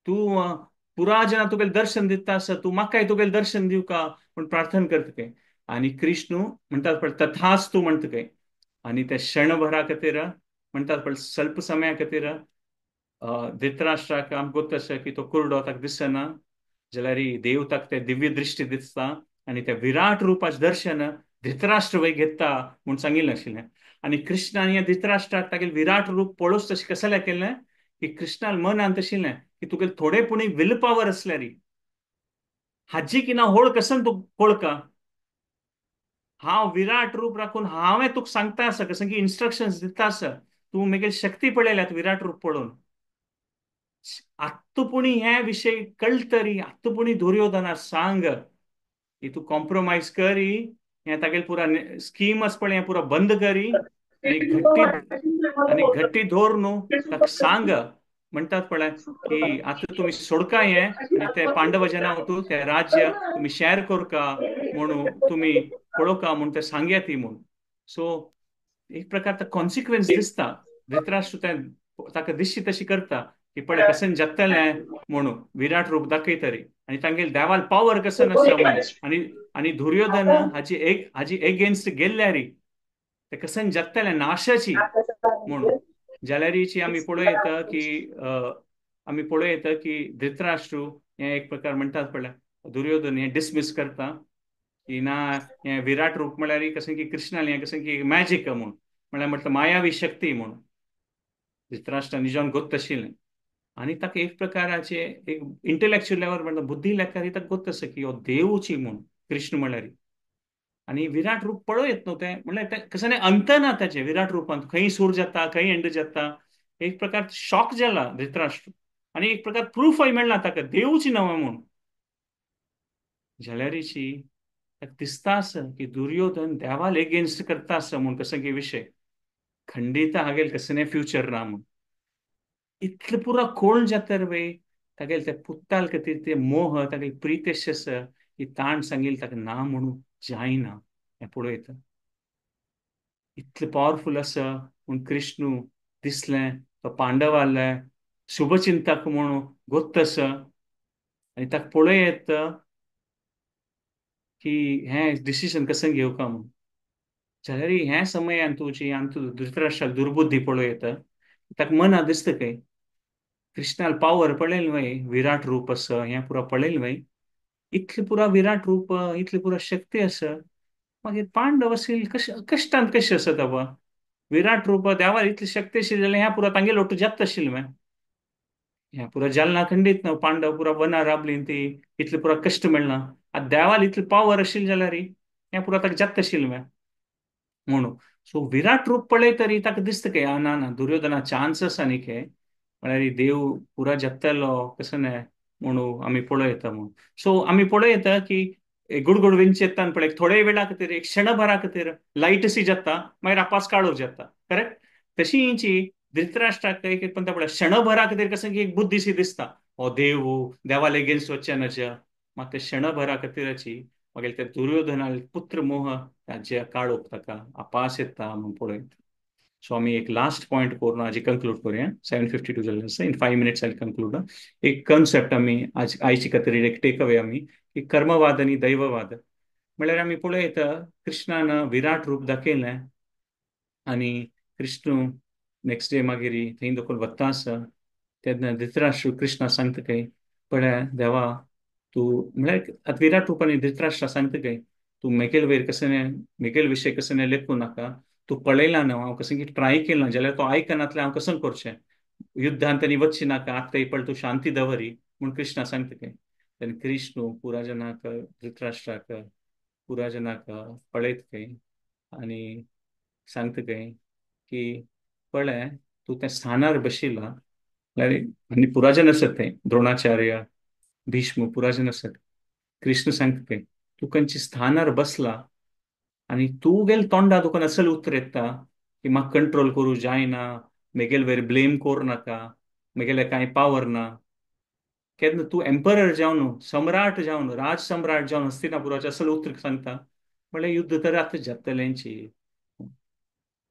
तूं पुरा जना तुगेलें दर्शन दिता आसा, तूं म्हाकाय तुगेलें दर्शन दिवका म्हूण प्रार्थना करता खंय. आनी कृष्ण म्हणटात पळय तथाच तूं म्हणटा खंय. आनी त्या क्षणभरा खातीर म्हणटात पळय स्वल्प समया खातीर धृतराष्ट्राक आमकां गोत आसा की तो कुरडो ताका दिसना जाल्यार देव ताका तें दिव्य दृश्टी दिसता आनी त्या विराट रुपाचें दर्शन धृतराष्ट्र वय घेता म्हूण सांगिल्लें आशिल्लें. आनी कृष्णान ह्या धृतराष्ट्राक तागेलें विराट रूप पळोवच तशें कसलें केलें की कृष्णान मनांत आशिल्लें की तुगेलें थोडे पुणी will power आसल्यार हाजी की ना होळ कसन तूं कोळका, हांव विराट रूप राखून हांवें तुका सांगता आसा कसं की इन्स्ट्रक्शन्स दिता आसा, तूं म्हगेली शक्ती पळयल्यात विराट रूप पळोवन आत्तां पुणी हे विशय कळटरी आत्तां पुणी दुर्योधना सांग की तूं कॉम्प्रोमायज करी हें तागेले पुरा स्कीम आसा पळय हें पुरा बंद करी आनी घट्टी आनी घट्टी धर न्हू ताका सांग म्हणटात पळय की आतां तुमी सोडका हें आनी ते पांडव जना वटू ते राज्य तुमी शेअर करका म्हणून तुमी पळोवका म्हूण ते सांगया ती म्हूण. सो एक प्रकार कॉन्सिक्वन्स दिसता धृतराष्ट्र ते ताका दिसची तशी करता की पळय कशें जातलें म्हणून विराट रूप दाखयतरी आनी तांगेले देवाल पावर कसं आसता म्हणून आनी आनी दुर्योधन हाची एक हाजी एगेन्स्ट गेल्ल्यारी ते कशें जातलें नाशाची म्हणून. जाल्यारीची आमी पळोवं की आमी पळोवं की धृतराष्ट्र हें एक प्रकार म्हणटात पळय दुर्योधन हें डिसमीस करता की ना हें विराट रूप म्हळ्यार कशें की कृष्णालें हें कशें की मॅजीक म्हूण म्हळ्यार म्हटलं मायावी शक्ती म्हूण. धृतराष्ट्र निजान गोत्त आशिल्लें आनी ताका एक प्रकाराचे एक इंटलेक्चुअल लेवल म्हणटा बुद्धी लेखारी ताका गोत्त आसा की हो देवूची म्हूण कृष्ण म्हळ्यार. आनी विराट रूप पळयत न्हू तें म्हणल्यार तें कशें न्ही अंत ना ताचें विराट रुपांत खंय सूर जाता खंय एंड जाता एक प्रकार शॉक जाला धृतराष्ट्र आनी एक प्रकार प्रूफय मेळना ताका देवूची न्हय म्हूण. जाल्यारीची ताका दिसता आसा की दुर्योधन देवाल एगेन्स्ट करता आसा म्हूण कसो की विशय खंडीत हागेल कसलें फ्युचर ना म्हूण. इतलें पुरा कोण जाता रे बाय तागेले ते पुताल खातीर ते मोह तागेले प्रीत आसा की ताण सांगील ताका ना म्हणून जायना हें पळयता. इतलें पावरफूल आसा म्हूण कृष्णू दिसलें तो पांडवाले शुभचिंतक म्हणून गोत्त आसा आनी ताका पळयत की हें डिसिजन कशें घेवका म्हूण. जाल्यार ह्या समयान तुजी आनी तूं धृतराष्ट्राक दुर्बुद्धी पळयता ताका मना दिसता काय कृष्णाल पावर पळयलें न्हय विराट रूप आसा हें पुरा पळयलें न्हय इतलें पुरा विराट रूप इतली पुरा शक्ती आसा मागीर पांडव असेल कशें कश्टांत कशें आसत बाबा विराट रूप देवार इतली शक्ती आशिल्ली जाल्यार ह्या पुरा तांगेलो लोटू जाता आशिल्लें न्हय ह्या पुरा जालना खंडीत न्हू पांडव पुरा वनार राबलीं ती इतलें पुरा कश्ट मेळना आतां देवाल इतली पावर आशिल्ली जाल्यार ह्या पुरा ताका जाता आशिल्लें न्हय म्हणून. सो विराट रूप पळय तरी ताका दिसता काय ना ना दुर्योधना चान्स आसा न्ही काय म्हळ्यार देव पुरा जातलो कशें न्हय म्हणून आमी पळयता म्हूण. सो आमी पळयता की गुडगुड विंचेतान पळय थोडे वेळा खातीर एक क्षणभरा खातीर लायटसी जाता मागीर आपास काळोख जाता करेक्ट. तशी धृतराष्ट्राक एक पण पळय क्षणभरा खातीर कशें की एक बुद्धीशी दिसता हो देव देवाले एगेन्स्ट वचचें नज्या मात ते क्षणभरा खातीराची मागीर ते दुर्योधना पुत्र मोह ताजे काळोख ताका आपास येता म्हूण पळयता. सो आमी एक लास्ट पॉयंट करून आज कंक्लूड करूया. 7:52 जाल्लें आसा इन 5 minutes I conclude. एक कॉन्सेप्ट आमी आज आयची खातीर एक टेक अवे आमी की कर्मवाद आनी दैववाद म्हळ्यार आमी पळयता कृष्णान विराट रूप दाखयलें आनी कृष्ण नेक्स्ट डे मागीर थंय दखल वता आसा तेन्ना धृतराष्ट्र कृष्णा सांगता काय पळय देवा तूं म्हळ्यार आतां विराट रूपान धृतराष्ट्रा सांगता काय तूं मेगेल वयर कशें मेगेल विशय कशें लेखूं नाका तूं पळयला न्हू हांव कशें की ट्राय केला जाल्यार तो आयकनातलें हांव कशें करचें युद्धान तांणी वचचें नाका आतां पळय तूं शांती दवरी म्हूण कृष्णा सांगता काय. तेन्ना कृष्ण पुराजनाक धृतराष्ट्राक पुराजनाक पळयत काय आनी सांगता काय की पळय तूं त्या स्थानार बशिल्ला आनी पुराजन आसत थंय द्रोणाचार्य भीष्म पुराजन आसत. कृष्ण सांगता काय तूं खंयच्या स्थानार बसला आनी तूं गेल तोंडा तुका असल उतर येता की म्हाका कंट्रोल करूं जायना मेगेल वयर ब्लेम करूं नाका मेगेले कांय पावर ना केन्ना तूं एम्परर जावन सम्राट जावन राज सम्राट जावन हस्तिनापुराचें असल उतर सांगता म्हळ्यार युद्ध तर आतां जातलेंची.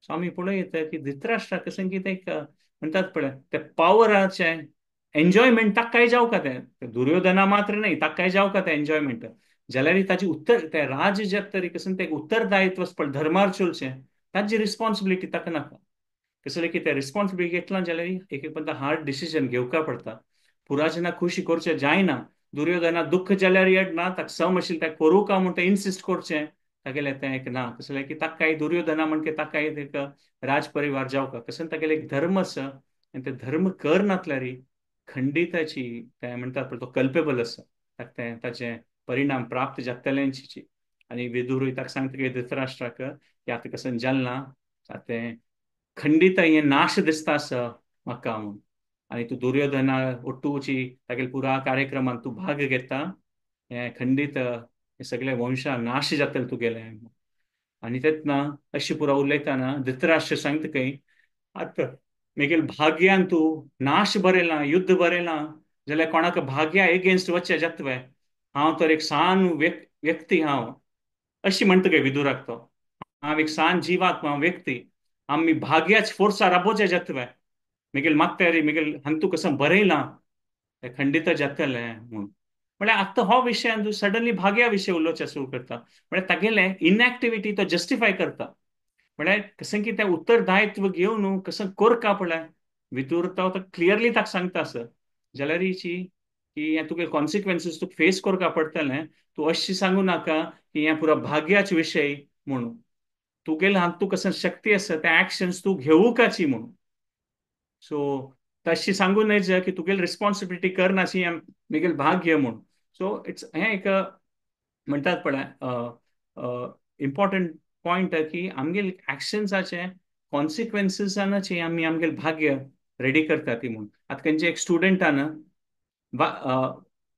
सो आमी पळयता की धृतराष्ट्राक कशें की तें म्हणटात पळय ते पावराचें एन्जॉयमेंट ताकाय जावका तें दुर्योधना मात्र न्हय ताकाय जावका तें एन्जॉयमेंट जाल्यार ताजी उत्तर ते राज जात तरी कशें तें उत्तरदायित्व पळय धर्मार चलचें ताजी रिस्पॉन्सिबिलिटी ताका नाका कसलें की ते रिस्पॉन्सिबिलिटी घेतला जाल्यार एक एक पंता हार्ड डिसिजन घेवका पडटा. पुराजना खुशी करचें जायना दुर्योधना दुख्ख जाल्यार येना ताका सम आशिल्लें ताका करूं का म्हूण तें इन्सिस्ट करचें तागेलें तें एक ना कसलें की ताकाय दुर्योधना म्हण ताकाय एक राज परिवार जावका कशें तागेलें एक धर्म आसा आनी ते धर्म कर नासल्यार खंडिताची तें म्हणटात पळय तो कल्पेबल आसा ताका तें ताचें परिणाम प्राप्त जातलेंची. आनी विदुरूय ताका सांगता की धृतराष्ट्राक की आतां कशें जालें ना आतां तें खंडीत हें नाश दिसता आसा म्हाका म्हूण आनी तूं दुर्योधना ओट्टूची तागेले पुरा कार्यक्रमांत तूं भाग घेता हें खंडीत हे सगळे वंशा नाश जातले तुगेले. आनी तेन्ना अशी पुरा उलयतना धृतराष्ट्र सांगता खंय आतां मेगेल भाग्यान तूं नाश बरयला, युद्ध बरयलां जाल्यार कोणाक भाग्या एगेन्स्ट वचचें जातलें, हांव तर एक सान व्यक्ती हांव अशी म्हणटा काय विदुराक तो, हांव एक सान जिवात्मा व्यक्ती, आमी भाग्याच फोर्सार राबोवचें जातलें, मेगेल मागतारी मेगेल हांतू कसं बरयलां तें खंडीत जातलें म्हूण. म्हळ्यार आतां हो विशयान तूं सडनली भाग्या विशय उलोवचें सुरू करता, म्हळ्यार तागेलें इनएक्टिविटी तो जस्टिफाय करता. म्हळ्यार कसं की तें उत्तरदायित्व घेवन न्हू कसं कोरका पळय विदूर तो क्लियरली ताका सांगता आसा जाल्यारीची की हें तुगे कॉन्सिक्वेन्सीस तुका फेस करपा पडटलें, तूं अशी सांगू नाका की हें पुरो भाग्याच विशय म्हणून, तुगेले हात तूं कसं शक्ती आसा ते एक्शन्स तूं घेवकाची म्हणून. सो तशी सांगू नज की तुगेली रिस्पॉन्सिबिलिटी करनाशी मेगेल भाग्य म्हणून. सो it's हें एक म्हणटात पळय इम्पॉर्टंट पॉयंट की आमगेले एक्शन्साचे कॉन्सिक्वेन्सीसानाचे आमी आमगेले भाग्य रेडी करता ती म्हणून. आतां खंयचे एक स्टुडंटान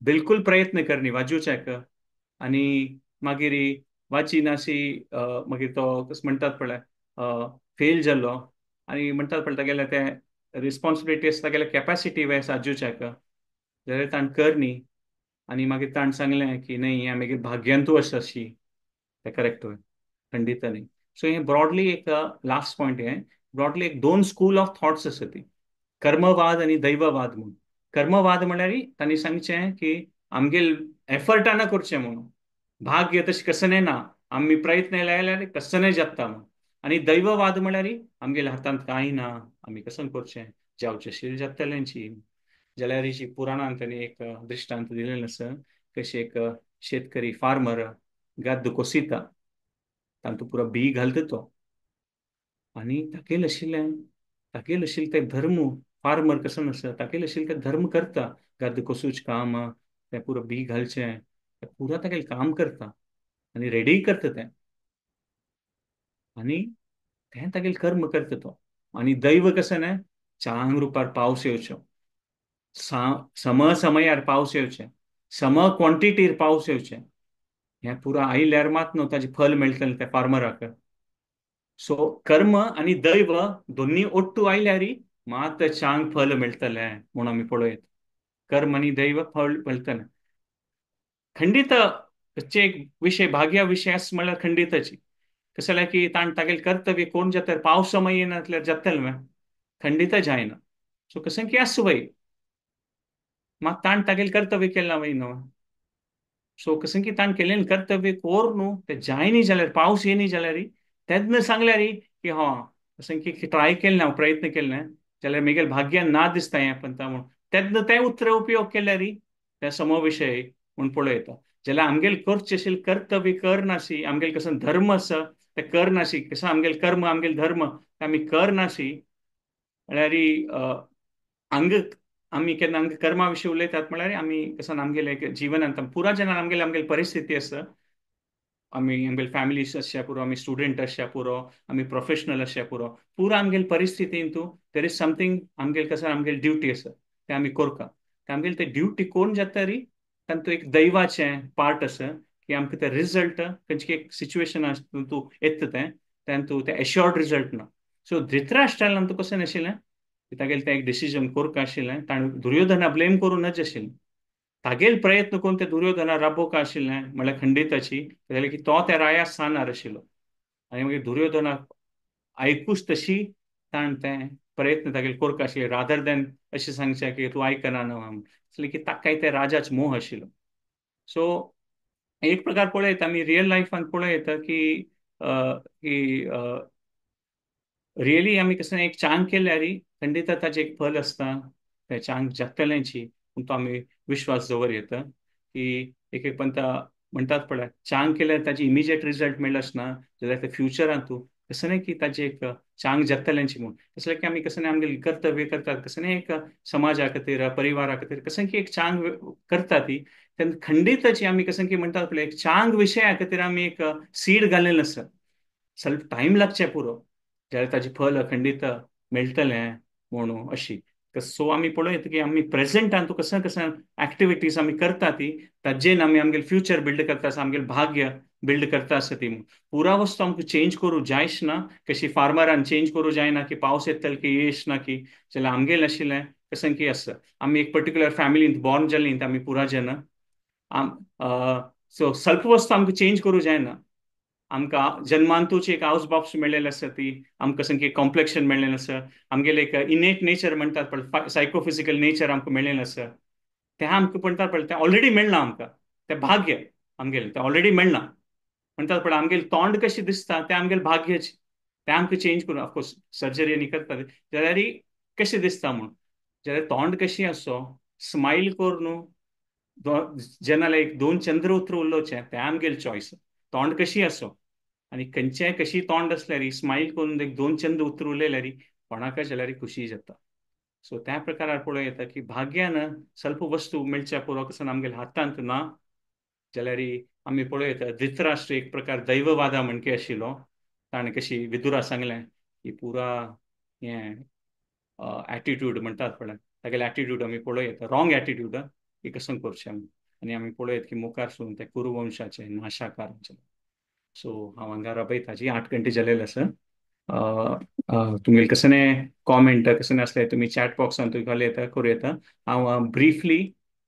बिलकुल प्रयत्न करनी वाजूच्याक आनी मागीर वाची नाशी मागीर तो कशें म्हणटात पळय फेल जालो आनी म्हणटात पळय तागेले ते रिस्पॉन्सिबिलिटी आसता तागेले कॅपॅसिटी वेस आजूच्याक जाल्यार ताणें करनी आनी मागीर ताणें सांगलें की न्हय हें मागीर भाग्यांतू आसा अशी, तें करेक्ट वय खंडीत न्ही. सो हें ब्रॉडली एक लास्ट पॉयंट, हें ब्रॉडली एक दोन स्कूल ऑफ थॉट्स आसा ती, कर्मवाद आनी दैववाद म्हूण. कर्मवाद म्हळ्यार तांणी सांगचें की आमगेल एफर्टान करचें म्हणून, भाग्य तशें कसनें ना, आमी प्रयत्न लायल्यार कसनें जाता म्हूण. आनी दैववाद म्हळ्यार आमगेल्या हातांत कांय ना, आमी कसं करचें जावचें शील जातल्यांची. जाल्यार पुराणान तांणी एक दृश्टांत दिलेलें आसा कशें एक शेतकरी फार्मर गाद्द कोसिता, तांतूं पुरो बी घालता तो आनी तागेल आशिल्लें तागेल आशिल्लें तें धर्म, फार्मर कसो आसा तागेल आशिल्लें तें धर्म करता, गाद्द कोसूच काम तें पुरो बी घालचें तें पुरो तागेलें काम करता आनी रेडीय करता तें आनी तें तागेलें कर्म करता तो. आनी दैव कसो न्हय चांग रुपार पावस येवचो, सम समयार पावस येवचें, सम क्वॉन्टिटीर पावस येवचें, हें पुरो आयल्यार मात न्हू ताजें फल मेळटलें त्या फार्मराक. सो कर्म आनी दैव दोन्ही ओट्टू आयल्यार मात चांग फल मेळटलें म्हूण आमी पळयत, कर्म आनी दैव फळ मेळटलें. खंडीत एक विशय भाग्या विशय आसा म्हळ्यार खंडीताची कशें जाल्यार की ताणें तागेलें कर्तव्य कोण जाता पावस समय येना जाल्यार जातलें खंडीत जायना. सो कशें की आसूं वय मात ताणें तागेलें कर्तव्य केलें ना वय न्हू. सो कशें की ताणें केलें कर्तव्य कोर न्हू तें जायनी जाल्यार पावस येयनी जाल्यार तेन्ना सांगल्यार की हा कशें की ट्राय केलें ना प्रयत्न केले ना जाल्यार मेगेल भाग्यान ना दिसता हें पण म्हणून तेन्ना तें उतर उपयोग केल्यार तें समविशय म्हूण पळयता. जाल्यार आमगेल करचें आशिल्लें कर्तव्य करनाशी, आमगेल कसो धर्म आसा तें करनाशी, कसो आमगेल कर्म आमगेल धर्म तें आमी करनाशी म्हळ्यार अंग आमी केन्ना आमगे कर्मा विशीं उलयतात म्हळ्यार आमी कसो आमगेले जिवनांत पुरा जेन्ना आमगेले आमगेले परिस्थिती आसा, आमी आमगेले फॅमिलीस आसच्या पुरो, आमी स्टुडंट आसच्या पुरो, आमी प्रोफेशनल आसच्या पुरो, पुरा आमगेले परिस्थितींतू there is something आमगेले कसो आमगेले ड्युटी आसा तें आमी करता. तें आमगेले ते ड्युटी कोण जाता री तातूंत एक दैवाचें पार्ट आसा की आमकां तें रिजल्ट खंयची एक सिच्युएशन आसा तूं येता तें तातूंत तें एश्योर्ड रिजल्ट ना. सो धृतराष्ट्रान आमकां कशें नाशिल्लें तागेलें तें एक डिसिजन करूंक आशिल्लें, ताणें दुर्योधना ब्लेम करूं नज आशिल्लें, तागेल प्रयत्न करून ते दुर्योधना राबोवंक आशिल्लें म्हळ्यार खंडीताची जाल्यार की तो त्या राया स्थानार आशिल्लो आनी मागीर दुर्योधना आयकूच तशी ताणें तें प्रयत्न तागेले करूंक आशिल्ले रादर देन अशें सांगचें की तूं आयकना न्हू आसलें की ताकाय ते राजाच मोह आशिल्लो. सो एक प्रकार पळयता आमी रियल लायफान पळयता की की रियली आमी कसं एक चांग केल्यार खंडीत ताजें एक फल आसता तें चांग जातल्यांची पूण तो आमी विश्वास दवर येता की एक एक पंता म्हणटात पळय चांग केल्यार ताजी इमिजिएट रिजल्ट मेळच ना जाल्यार ते फ्युचरान तूं कसं न्हय की ताजें एक चांग जातल्यांची म्हूण कसलें की आमी कसं न्हय आमगेलें कर्तव्य करतात कसं न्हय एक समाजा खातीर परिवारा खातीर कसं की एक चांग करता ती तेन्ना खंडीताची आमी कसं की म्हणटात पळय एक चांग विशया खातीर आमी एक सीड घालेलें आसा, स्वल्प टायम लागचें पुरो जाल्यार ताजें फल खंडीत मेळटलें म्हणून अशी. सो आमी पळयता की आमी प्रेजेंटान तूं कसं कसं एक्टिविटीज आमी करता ती ताजेन आमी आमगेले फ्युचर बिल्ड करता, आमगेलें भाग्य बिल्ड करता आसा ती. पुरा वस्तू आमकां चेंज करूं जायच ना, कशी फार्मरान चेंज करूं जायना की पावस येतलो की येश ना की, जाल्यार आमगेलें आशिल्लें कशें की आसा आमी एक पर्टिक्युलर फॅमिलींत बॉर्न जालीं आमी पुरा जन आम सो स्वल्प वस्तू आमकां चेंज करूं जायना. आमकां जन्मांतूच एक हावस बॉक्स मेळ्ळेलें आसा ती आमकां सामकें कॉम्प्लेक्शन मेळ्ळेलें आसा, आमगेलें एक इनेट नेचर म्हणटात पळय, सायकोफिजिकल नेचर आमकां मेळ्ळेलें आसा, तें आमकां म्हणटात पळय तें ऑलरेडी मेळ्ळां आमकां, तें भाग्य आमगेलें तें ऑलरेडी मेळ्ळां म्हणटात पळय. आमगेलें तोंड कशें दिसता तें आमगेलें भाग्यच, तें आमकां चेंज करूं ऑफकोर्स सर्जरी आनी करतात जाल्यार कशें दिसता म्हूण, जाल्यार तोंड कशें आसो स्मायल करून जेन्ना एक दोन चंद्र उतर उलोवचें तें आमगेलें चॉयस, तोंड कशी आसो आनी खंयचें कशी तोंड आसल्यार स्मायल करून एक दोन चंद्र उतर उलयल्यार कोणाकय जाल्यार खुशी जाता. सो त्या प्रकारार पळोवं येता की भाग्यान स्वल्प वस्तू मेळच्या पुरो कसो आमगेल्या हातांत ना, जाल्यार आमी पळोवं येता धृतराष्ट्र एक प्रकार दैववादा म्हणके आशिल्लो, ताणें कशी विदुरा सांगलें की पुरा हें एटिट्यूड म्हणटात पळय तागेलें एटिट्यूड आमी पळोवं येता, रॉंग एटिट्यूड की कसो करचें आमी, आनी आमी पळोवं येता की मुखार सून ते कुरुवंशाचें नाशाकार. सो हांव हांगा राबयताची 8 घंटे जालेले आसा. तुमगेले कसने कॉमेंट कसने आसले तुमी चॅट बॉक्सान तुमी घालूं येता करूं येता. हांव ब्रिफली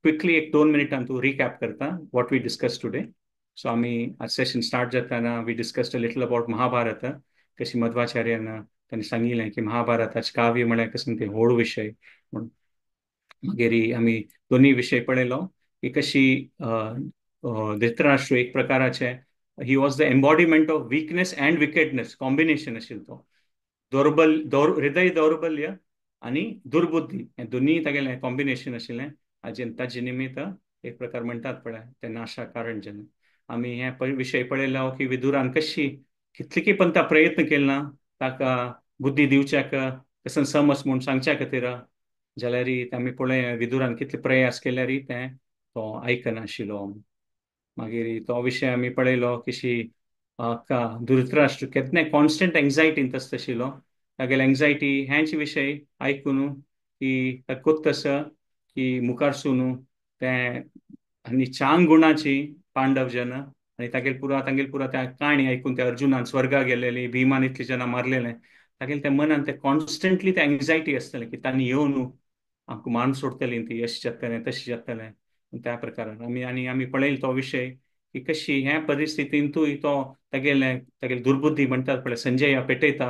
क्विकली एक 2 मिनटान तूं रिकॅप करता what we discuss today. So आमी आज सेशन स्टार्ट जाताना we discussed a little about Mahabharata, कशी मध्वाचार्यान तांणी सांगिल्लें की महाभारताचें काव्य म्हळ्यार कसं तें व्हड विशय म्हूण. मागीर आमी दोनूय विशय पळयलो की कशी धृतराष्ट्र एक प्रकाराचे he was the embodiment of weakness and wickedness combination आशिल्लो तो, दौर्बल हृदय दौर्बल्य आनी दुर्बुद्धी हें दोनूय तागेलें कॉम्बिनेशन आशिल्लें. हाजें ताजे निमित्त एक प्रकार म्हणटात पळय तें नाशा कारण जेन्ना आमी हें विशय पळयलो की विदुरान कशी कितली पंता प्रयत्न केलो ना ताका बुद्धी दिवच्याक कसं समज म्हूण सांगच्या खातीर, जाल्यार आमी पळय विदुरान कितले प्रयास केल्यार तें तो आयकनाशिल्लो. मागीर तो विशय आमी पळयलो कशी धृतराष्ट्र केन्ना कॉन्स्टंट एंग्जायटीन आसता आशिल्लो, तागेले एंग्जायटी हेंच विशय आयकून की ताका कोत्त आसा की मुखार सून तें आनी चांग गुणाची पांडव जन आनी तागेल पुरा त्या काणी आयकून त्या अर्जुनान स्वर्गा गेलेली, भीमान इतली जाणां मारलेलें, तागेले त्या मनान ते कॉन्स्टंटली ते एंग्जायटी आसतलें की तांणी येवन आमकां मान सोडटलीं ती, अशें जातलें तशें जातलें. त्या प्रकारान आमी आनी आमी पळयलो तो विशय की कशी ह्या परिस्थितींतूय तो तागेले तागेली दुर्बुद्धी म्हणटात पळय संजया पेटयता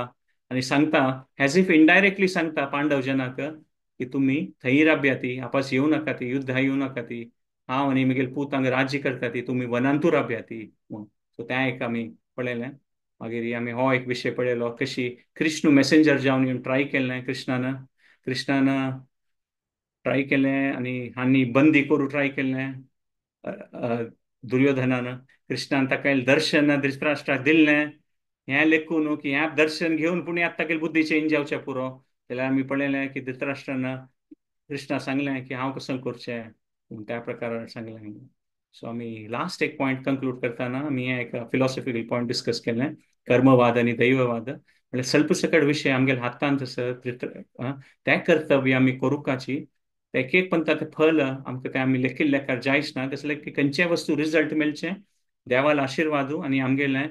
आनी सांगता एज if indirectly सांगता पांडव जनाक की तुमी थंय राबया ती, आपस येवं नाका ती, युद्धा येवं नाका ती, हांव आनी म्हगेले पूत हांगा राज्य करता ती, तुमी वनांतू राबया ती म्हूण. सो तें एक आमी पळयलें. मागीर आमी हो एक विशय पळयलो कशी कृष्ण मेसेंजर जावन येवन ट्राय केलें, कृष्णान कृष्णान ट्राय केलें आनी हांणी बंदी करूं ट्राय केलें दुर्योधनान, कृष्णान ताका दर्शन धृतराष्ट्राक दिल्लें हें लेखून की हें दर्शन घेवन पूण आतां तागेली बुद्धी चेंज जावचें पुरो. जाल्यार आमी पळयलें की धृतराष्ट्रान कृष्णा सांगलें की हांव कसो करचें त्या प्रकारान सांगलें. सो आमी लास्ट एक पॉयंट कंक्लूड करतना आमी एक फिलॉसॉफिकल पॉयंट डिस्कस केलें, कर्मवाद आनी दैववाद म्हळ्यार स्वल्प सकट विशय आमगेल्या हातांत आसा तें कर्तव्य आमी करुकाची, एक एक पंता तें फल आमकां तें आमी लेखिल्लें लेखार जायच ना, तसलें की खंयचेय वस्तू रिजल्ट मेळचें देवाल आशिर्वादू आनी आमगेलें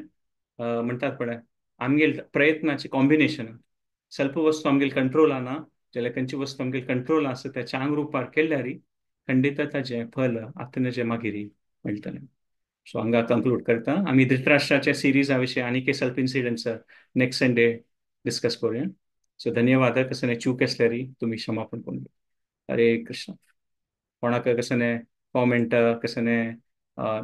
म्हणटात पळय आमगेले प्रयत्नाचें कॉम्बिनेशन. स्वल्प वस्तू आमगेले कंट्रोला ना जाल्यार खंयची वस्तू आमगेले कंट्रोल आसा त्या चांग रुपार केल्यार खंडीत ताजें फल आतां मागीर मेळटलें. सो हांगा कंक्लूड करता. आमी धृतराष्ट्राच्या सिरिजा विशय आनीक स्वल्प इन्सिडंट्स नेक्स्ट संडे डिस्कस करूया. सो धन्यवाद. कसने चूक आसल्यार तुमी क्षमापण करून. हरे कृष्ण. कोणाक कसने कॉमेंट कसने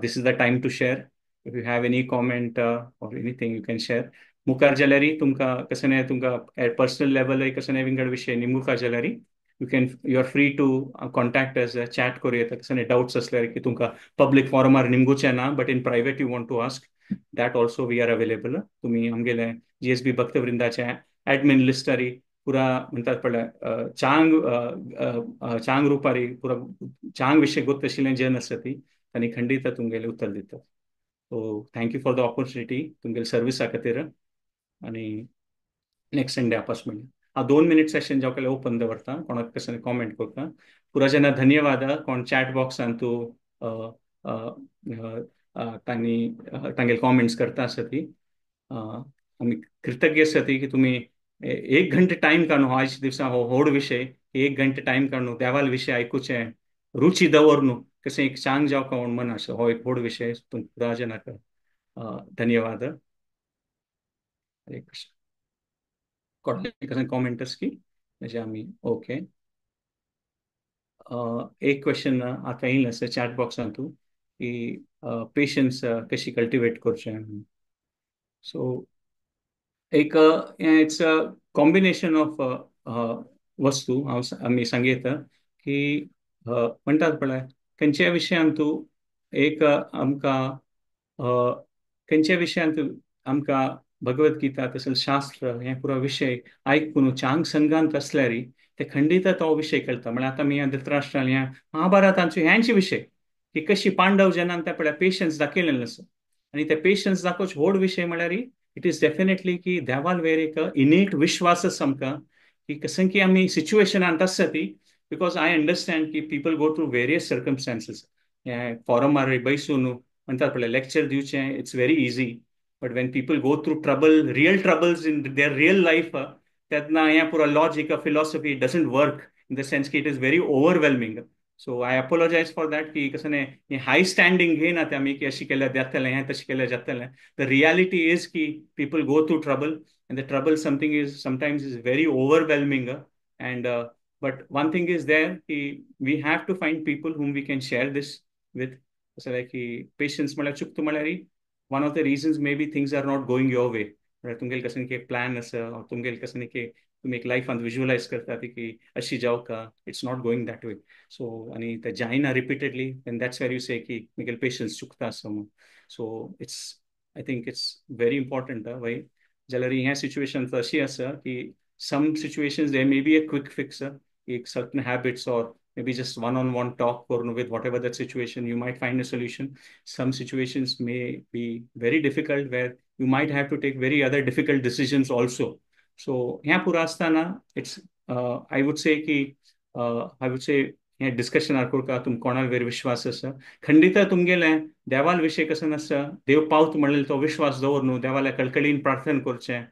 this is the time to share. If you have any comment or anything you can share. मुखार जाल्यार तुमकां कसने तुमकां पर्सनल लेवल कसने विंगड विशय निमुखार जाल्यार you can, you are free to contact us, chat करूं येता कसने डाउट्स आसल्यार की तुमकां पब्लीक फॉरमार निमगुचें ना but in private you want to ask that also we are available. तुमी आमगेले GSB भक्तवृंदाचे एडमिन लिस्टारी पुरा म्हणटात पळय चांग चांग रुपारी पुरा चांग विशय गोत आशिल्लें जन आसा ती आनी खंडीत तुमगेलें उत्तर दितात. So thank you for the opportunity तुमगेले सर्विसा खातीर आनी नेक्स्ट संडे आपस मेळया. हांव 2 मिनट सेशन जावं केल्यार ओपन दवरता, कोणाक कसो कॉमेंट करता. पुरा जेन्ना धन्यवाद. कोण चॅट बॉक्सान तूं तांणी तांगेले कॉमेंट्स करता आसा ती. आमी कृतज्ञ आसा ती की तुमी एक घंटे टायम काडून आयज दिसा हो व्हड विशय एक घंटे टायम काडून देवाल विशय आयकुचें रुची दवर न्हू कशें एक चांग जावका म्हूण मन आसा, हो एक व्हड विशय. तुमकां जनाक धन्यवाद. हरे कृष्ण. कॉमेंट की म्हणजे आमी ओके. एक क्वेश्चन आतां येयलें आसा चॅट बॉक्सांतू की पेशन्स कशी कल्टिवेट करचें. सो एक it's a combination of वस्तू. हांव आमी सांगयता की म्हणटात पळय खंयच्या विशयांत तूं एक आमकां खंयच्या विशयांत आमकां भगवद गीता तशेंच शास्त्र हे पुरो विशय आयकून चांग संघांत आसल्यार ते खंडीत तो विशय कळटा. म्हळ्यार आतां आमी धृतराष्ट्रान ह्या महाभारतांचे ह्यांचे विशय की कशी पांडव जनान त्या पळय पेशन्स दाखयलेलें आसा आनी ते पेशन्स दाखोवचे व्हड विशय म्हळ्यार it is definitely की देवाल वयर एक इनेट विश्वास आसा आमकां की कशें की आमी सिच्युएशनांत आसता ती, because I understand की people go through various circumstances. हे फॉरमार बैसून म्हणटात पळय लेक्चर दिवचें it's very easy, but when people go through trouble, real troubles in their real life, तेन्ना हें पुरो logic philosophy doesn't work in the sense की it is very overwhelming. So I apologise for that की कसं न्ही हाय standing घेयना ते आमी की अशें केल्यार जातलें, हें तशें केल्यार जातलें. The reality is की people go through trouble and the trouble something is sometimes is very overwhelming. And but one thing is there की we have to find people whom we can share this with. अशें की patience म्हळ्यार चुकता म्हळ्यार one of the reasons may be things are not going your way. म्हळ्यार तुमगेले कसं की plan आसा, तुमगेले कसं की तुमी एक लायफांत विज्युअलायज करता ती की अशी जावका, it's not going that way. So आनी ते जायना repeatedly, and that's where you say की म्हगेले पेशन्स चुकता आसा म्हणून. So it's I think it's very important वय. जाल्यार ह्या सिच्युएशन अशी आसा की some situations there may be a quick fix, एक certain habits or may be just one on one talk करून with whatever that situation you might find a solution. Some situations may be very difficult where you might have to take very other difficult decisions also. So ह्या पुरो आसतना it's I would say की I would say हें discussion करता तुमकां कोणा वयर विश्वास आसा, खंडीत तुमगेलें देवाल विशय कसो आसा, देव पावत म्हणलें तो विश्वास दवर न्हू, देवाल्या कळकळीन प्रार्थना करचें,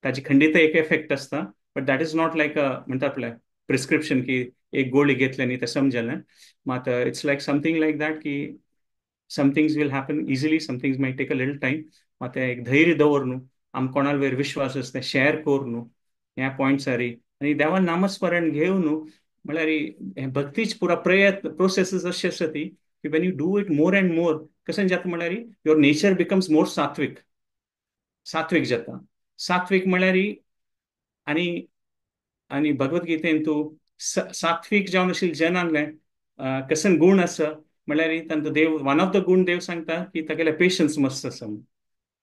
ताजी खंडीत एक एफेक्ट आसता. But that is not like a म्हणटा पळय प्रिस्क्रिप्शन की एक गोळी घेतली आनी तें समजलें. मात it's like something like that की some things will happen easily, some things may take a little time. मात एक धैर्य दवर न्हू, आमकां कोणा वयर विश्वास आसा तें शेअर कर न्हू ह्या पॉयंट्सारी आनी देवान नामस्मरण घेवन न्हू म्हळ्यार हें भक्तीच पुरा प्रयत्न प्रोसेसीस अशें आसा ती की when you do it more and more कशें जाता म्हळ्यार your nature becomes more sattvic, sattvic जाता. सात्वीक म्हळ्यार आनी आनी भगवद्गीतेन तूं सात्वीक जावन आशिल्ले जनांले कसन गुण आसा म्हळ्यार तांचो देव वन ऑफ the गुण देव सांगता की तागेले पेशन्स मस्त आसा.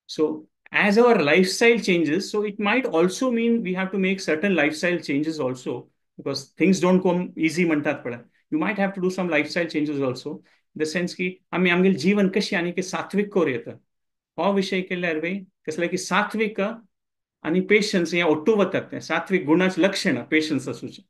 So as our lifestyle changes, so it might also mean we have to make certain lifestyle changes also, because things don't come easy म्हणटात पळय. You might have to do some lifestyle changes also, in the sense की आमी आमगेलें जीवन कशें आनी की सात्वीक करूं येता. हो विशय केल्यार वे कसलें की सात्वीक आनी पेशन्स हें ओट्टू वतात, तें सात्वीक गुणाचें लक्षण पेशन्स आसूचें.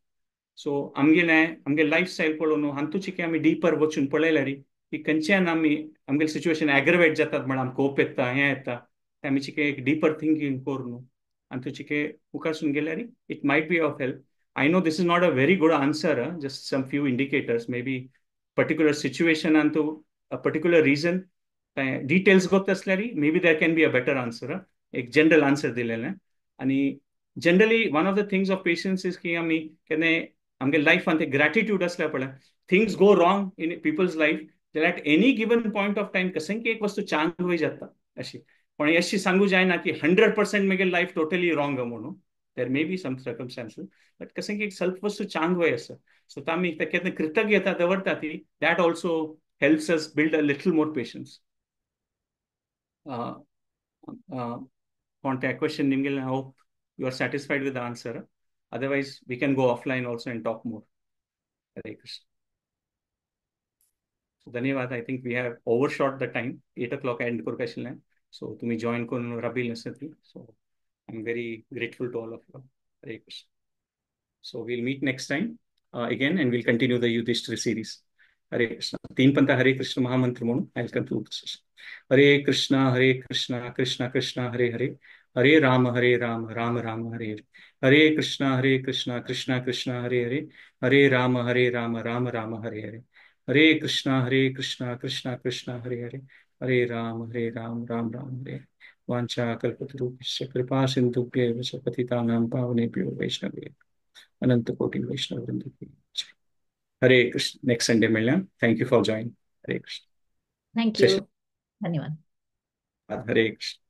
सो आमगेलें आमगेलें लायफस्टायल पळोवन हातूंत की आमी डीपर वचून पळयल्यार की खंयच्यान आमी आमगेलें सिच्युएशन एग्रवेट जातात म्हळ्यार आमकां कोप येता, हें येता, ते आमी चिके एक डीपर थिंकींग करून आनी तूं चिके मुखारसून गेल्यार it might be of help. I know this is not a very good answer, just some few indicators, may be particular सिच्युएशनान तूं अ पर्टिक्युलर रिजन डिटेल्स गोत आसल्यार may be there can be a better answer. एक general answer दिलेलें. आनी generally one of the things of patience is की आमी केन्नाय आमगे लायफान ते ग्रॅटिट्यूड आसल्यार पळय things go wrong in people's life जाल्यार at any given point of time कशें की एक वस्तू चांग वय जाता अशी. पण अशी सांगू जायना की 100% म्हगे लायफ टोटली रॉंग म्हणून, there may be some circumstances, but कशें की एक सेल्फ वस्तू चांग वय आसा. सो आमी केन्ना कृतज्ञता दवरता ती that also helps us build a little more patience. कोण त्या question निमगेलें, I hope you are satisfied with the answer. Otherwise we can go offline also and talk more. Hare Krishna. धन्यवाद. I think we have overshot the time, 8 o'clock end करूंक आशिल्लें. So तुमी join करून राबिल्लें आसा ती. So I am very grateful to all of you. Hare Krishna. So we'll meet next time again and we'll continue the Yudhishthira series. हरे कृष्ण. तीन पंथा हरे कृष्ण महामंत्र म्हणून I conclude session. Hare Krishna Hare Krishna Krishna Krishna Hare Hare, Hare Ram Hare Ram Ram Ram Hare Hare, Hare Krishna Hare Krishna Krishna Krishna Hare Hare, Hare Ram Hare Ram Ram Ram Hare Hare, Hare Krishna Hare Krishna Krishna Krishna Hare Hare, Hare Ram Hare Ram Ram Ram Hare. वाञ्छा कल्पतरुभ्यश्च कृपा सिन्धुभ्येव च पतितानां पावनेभ्यो वैष्णवेभ्यो अनंत कोटि वैष्णव वृंद की जय. हरे Krishna. Next Sunday मिलना. Thank you for join. Hare Krishna. Thank you. Session. धन्यवाद. हरे कृष्ण.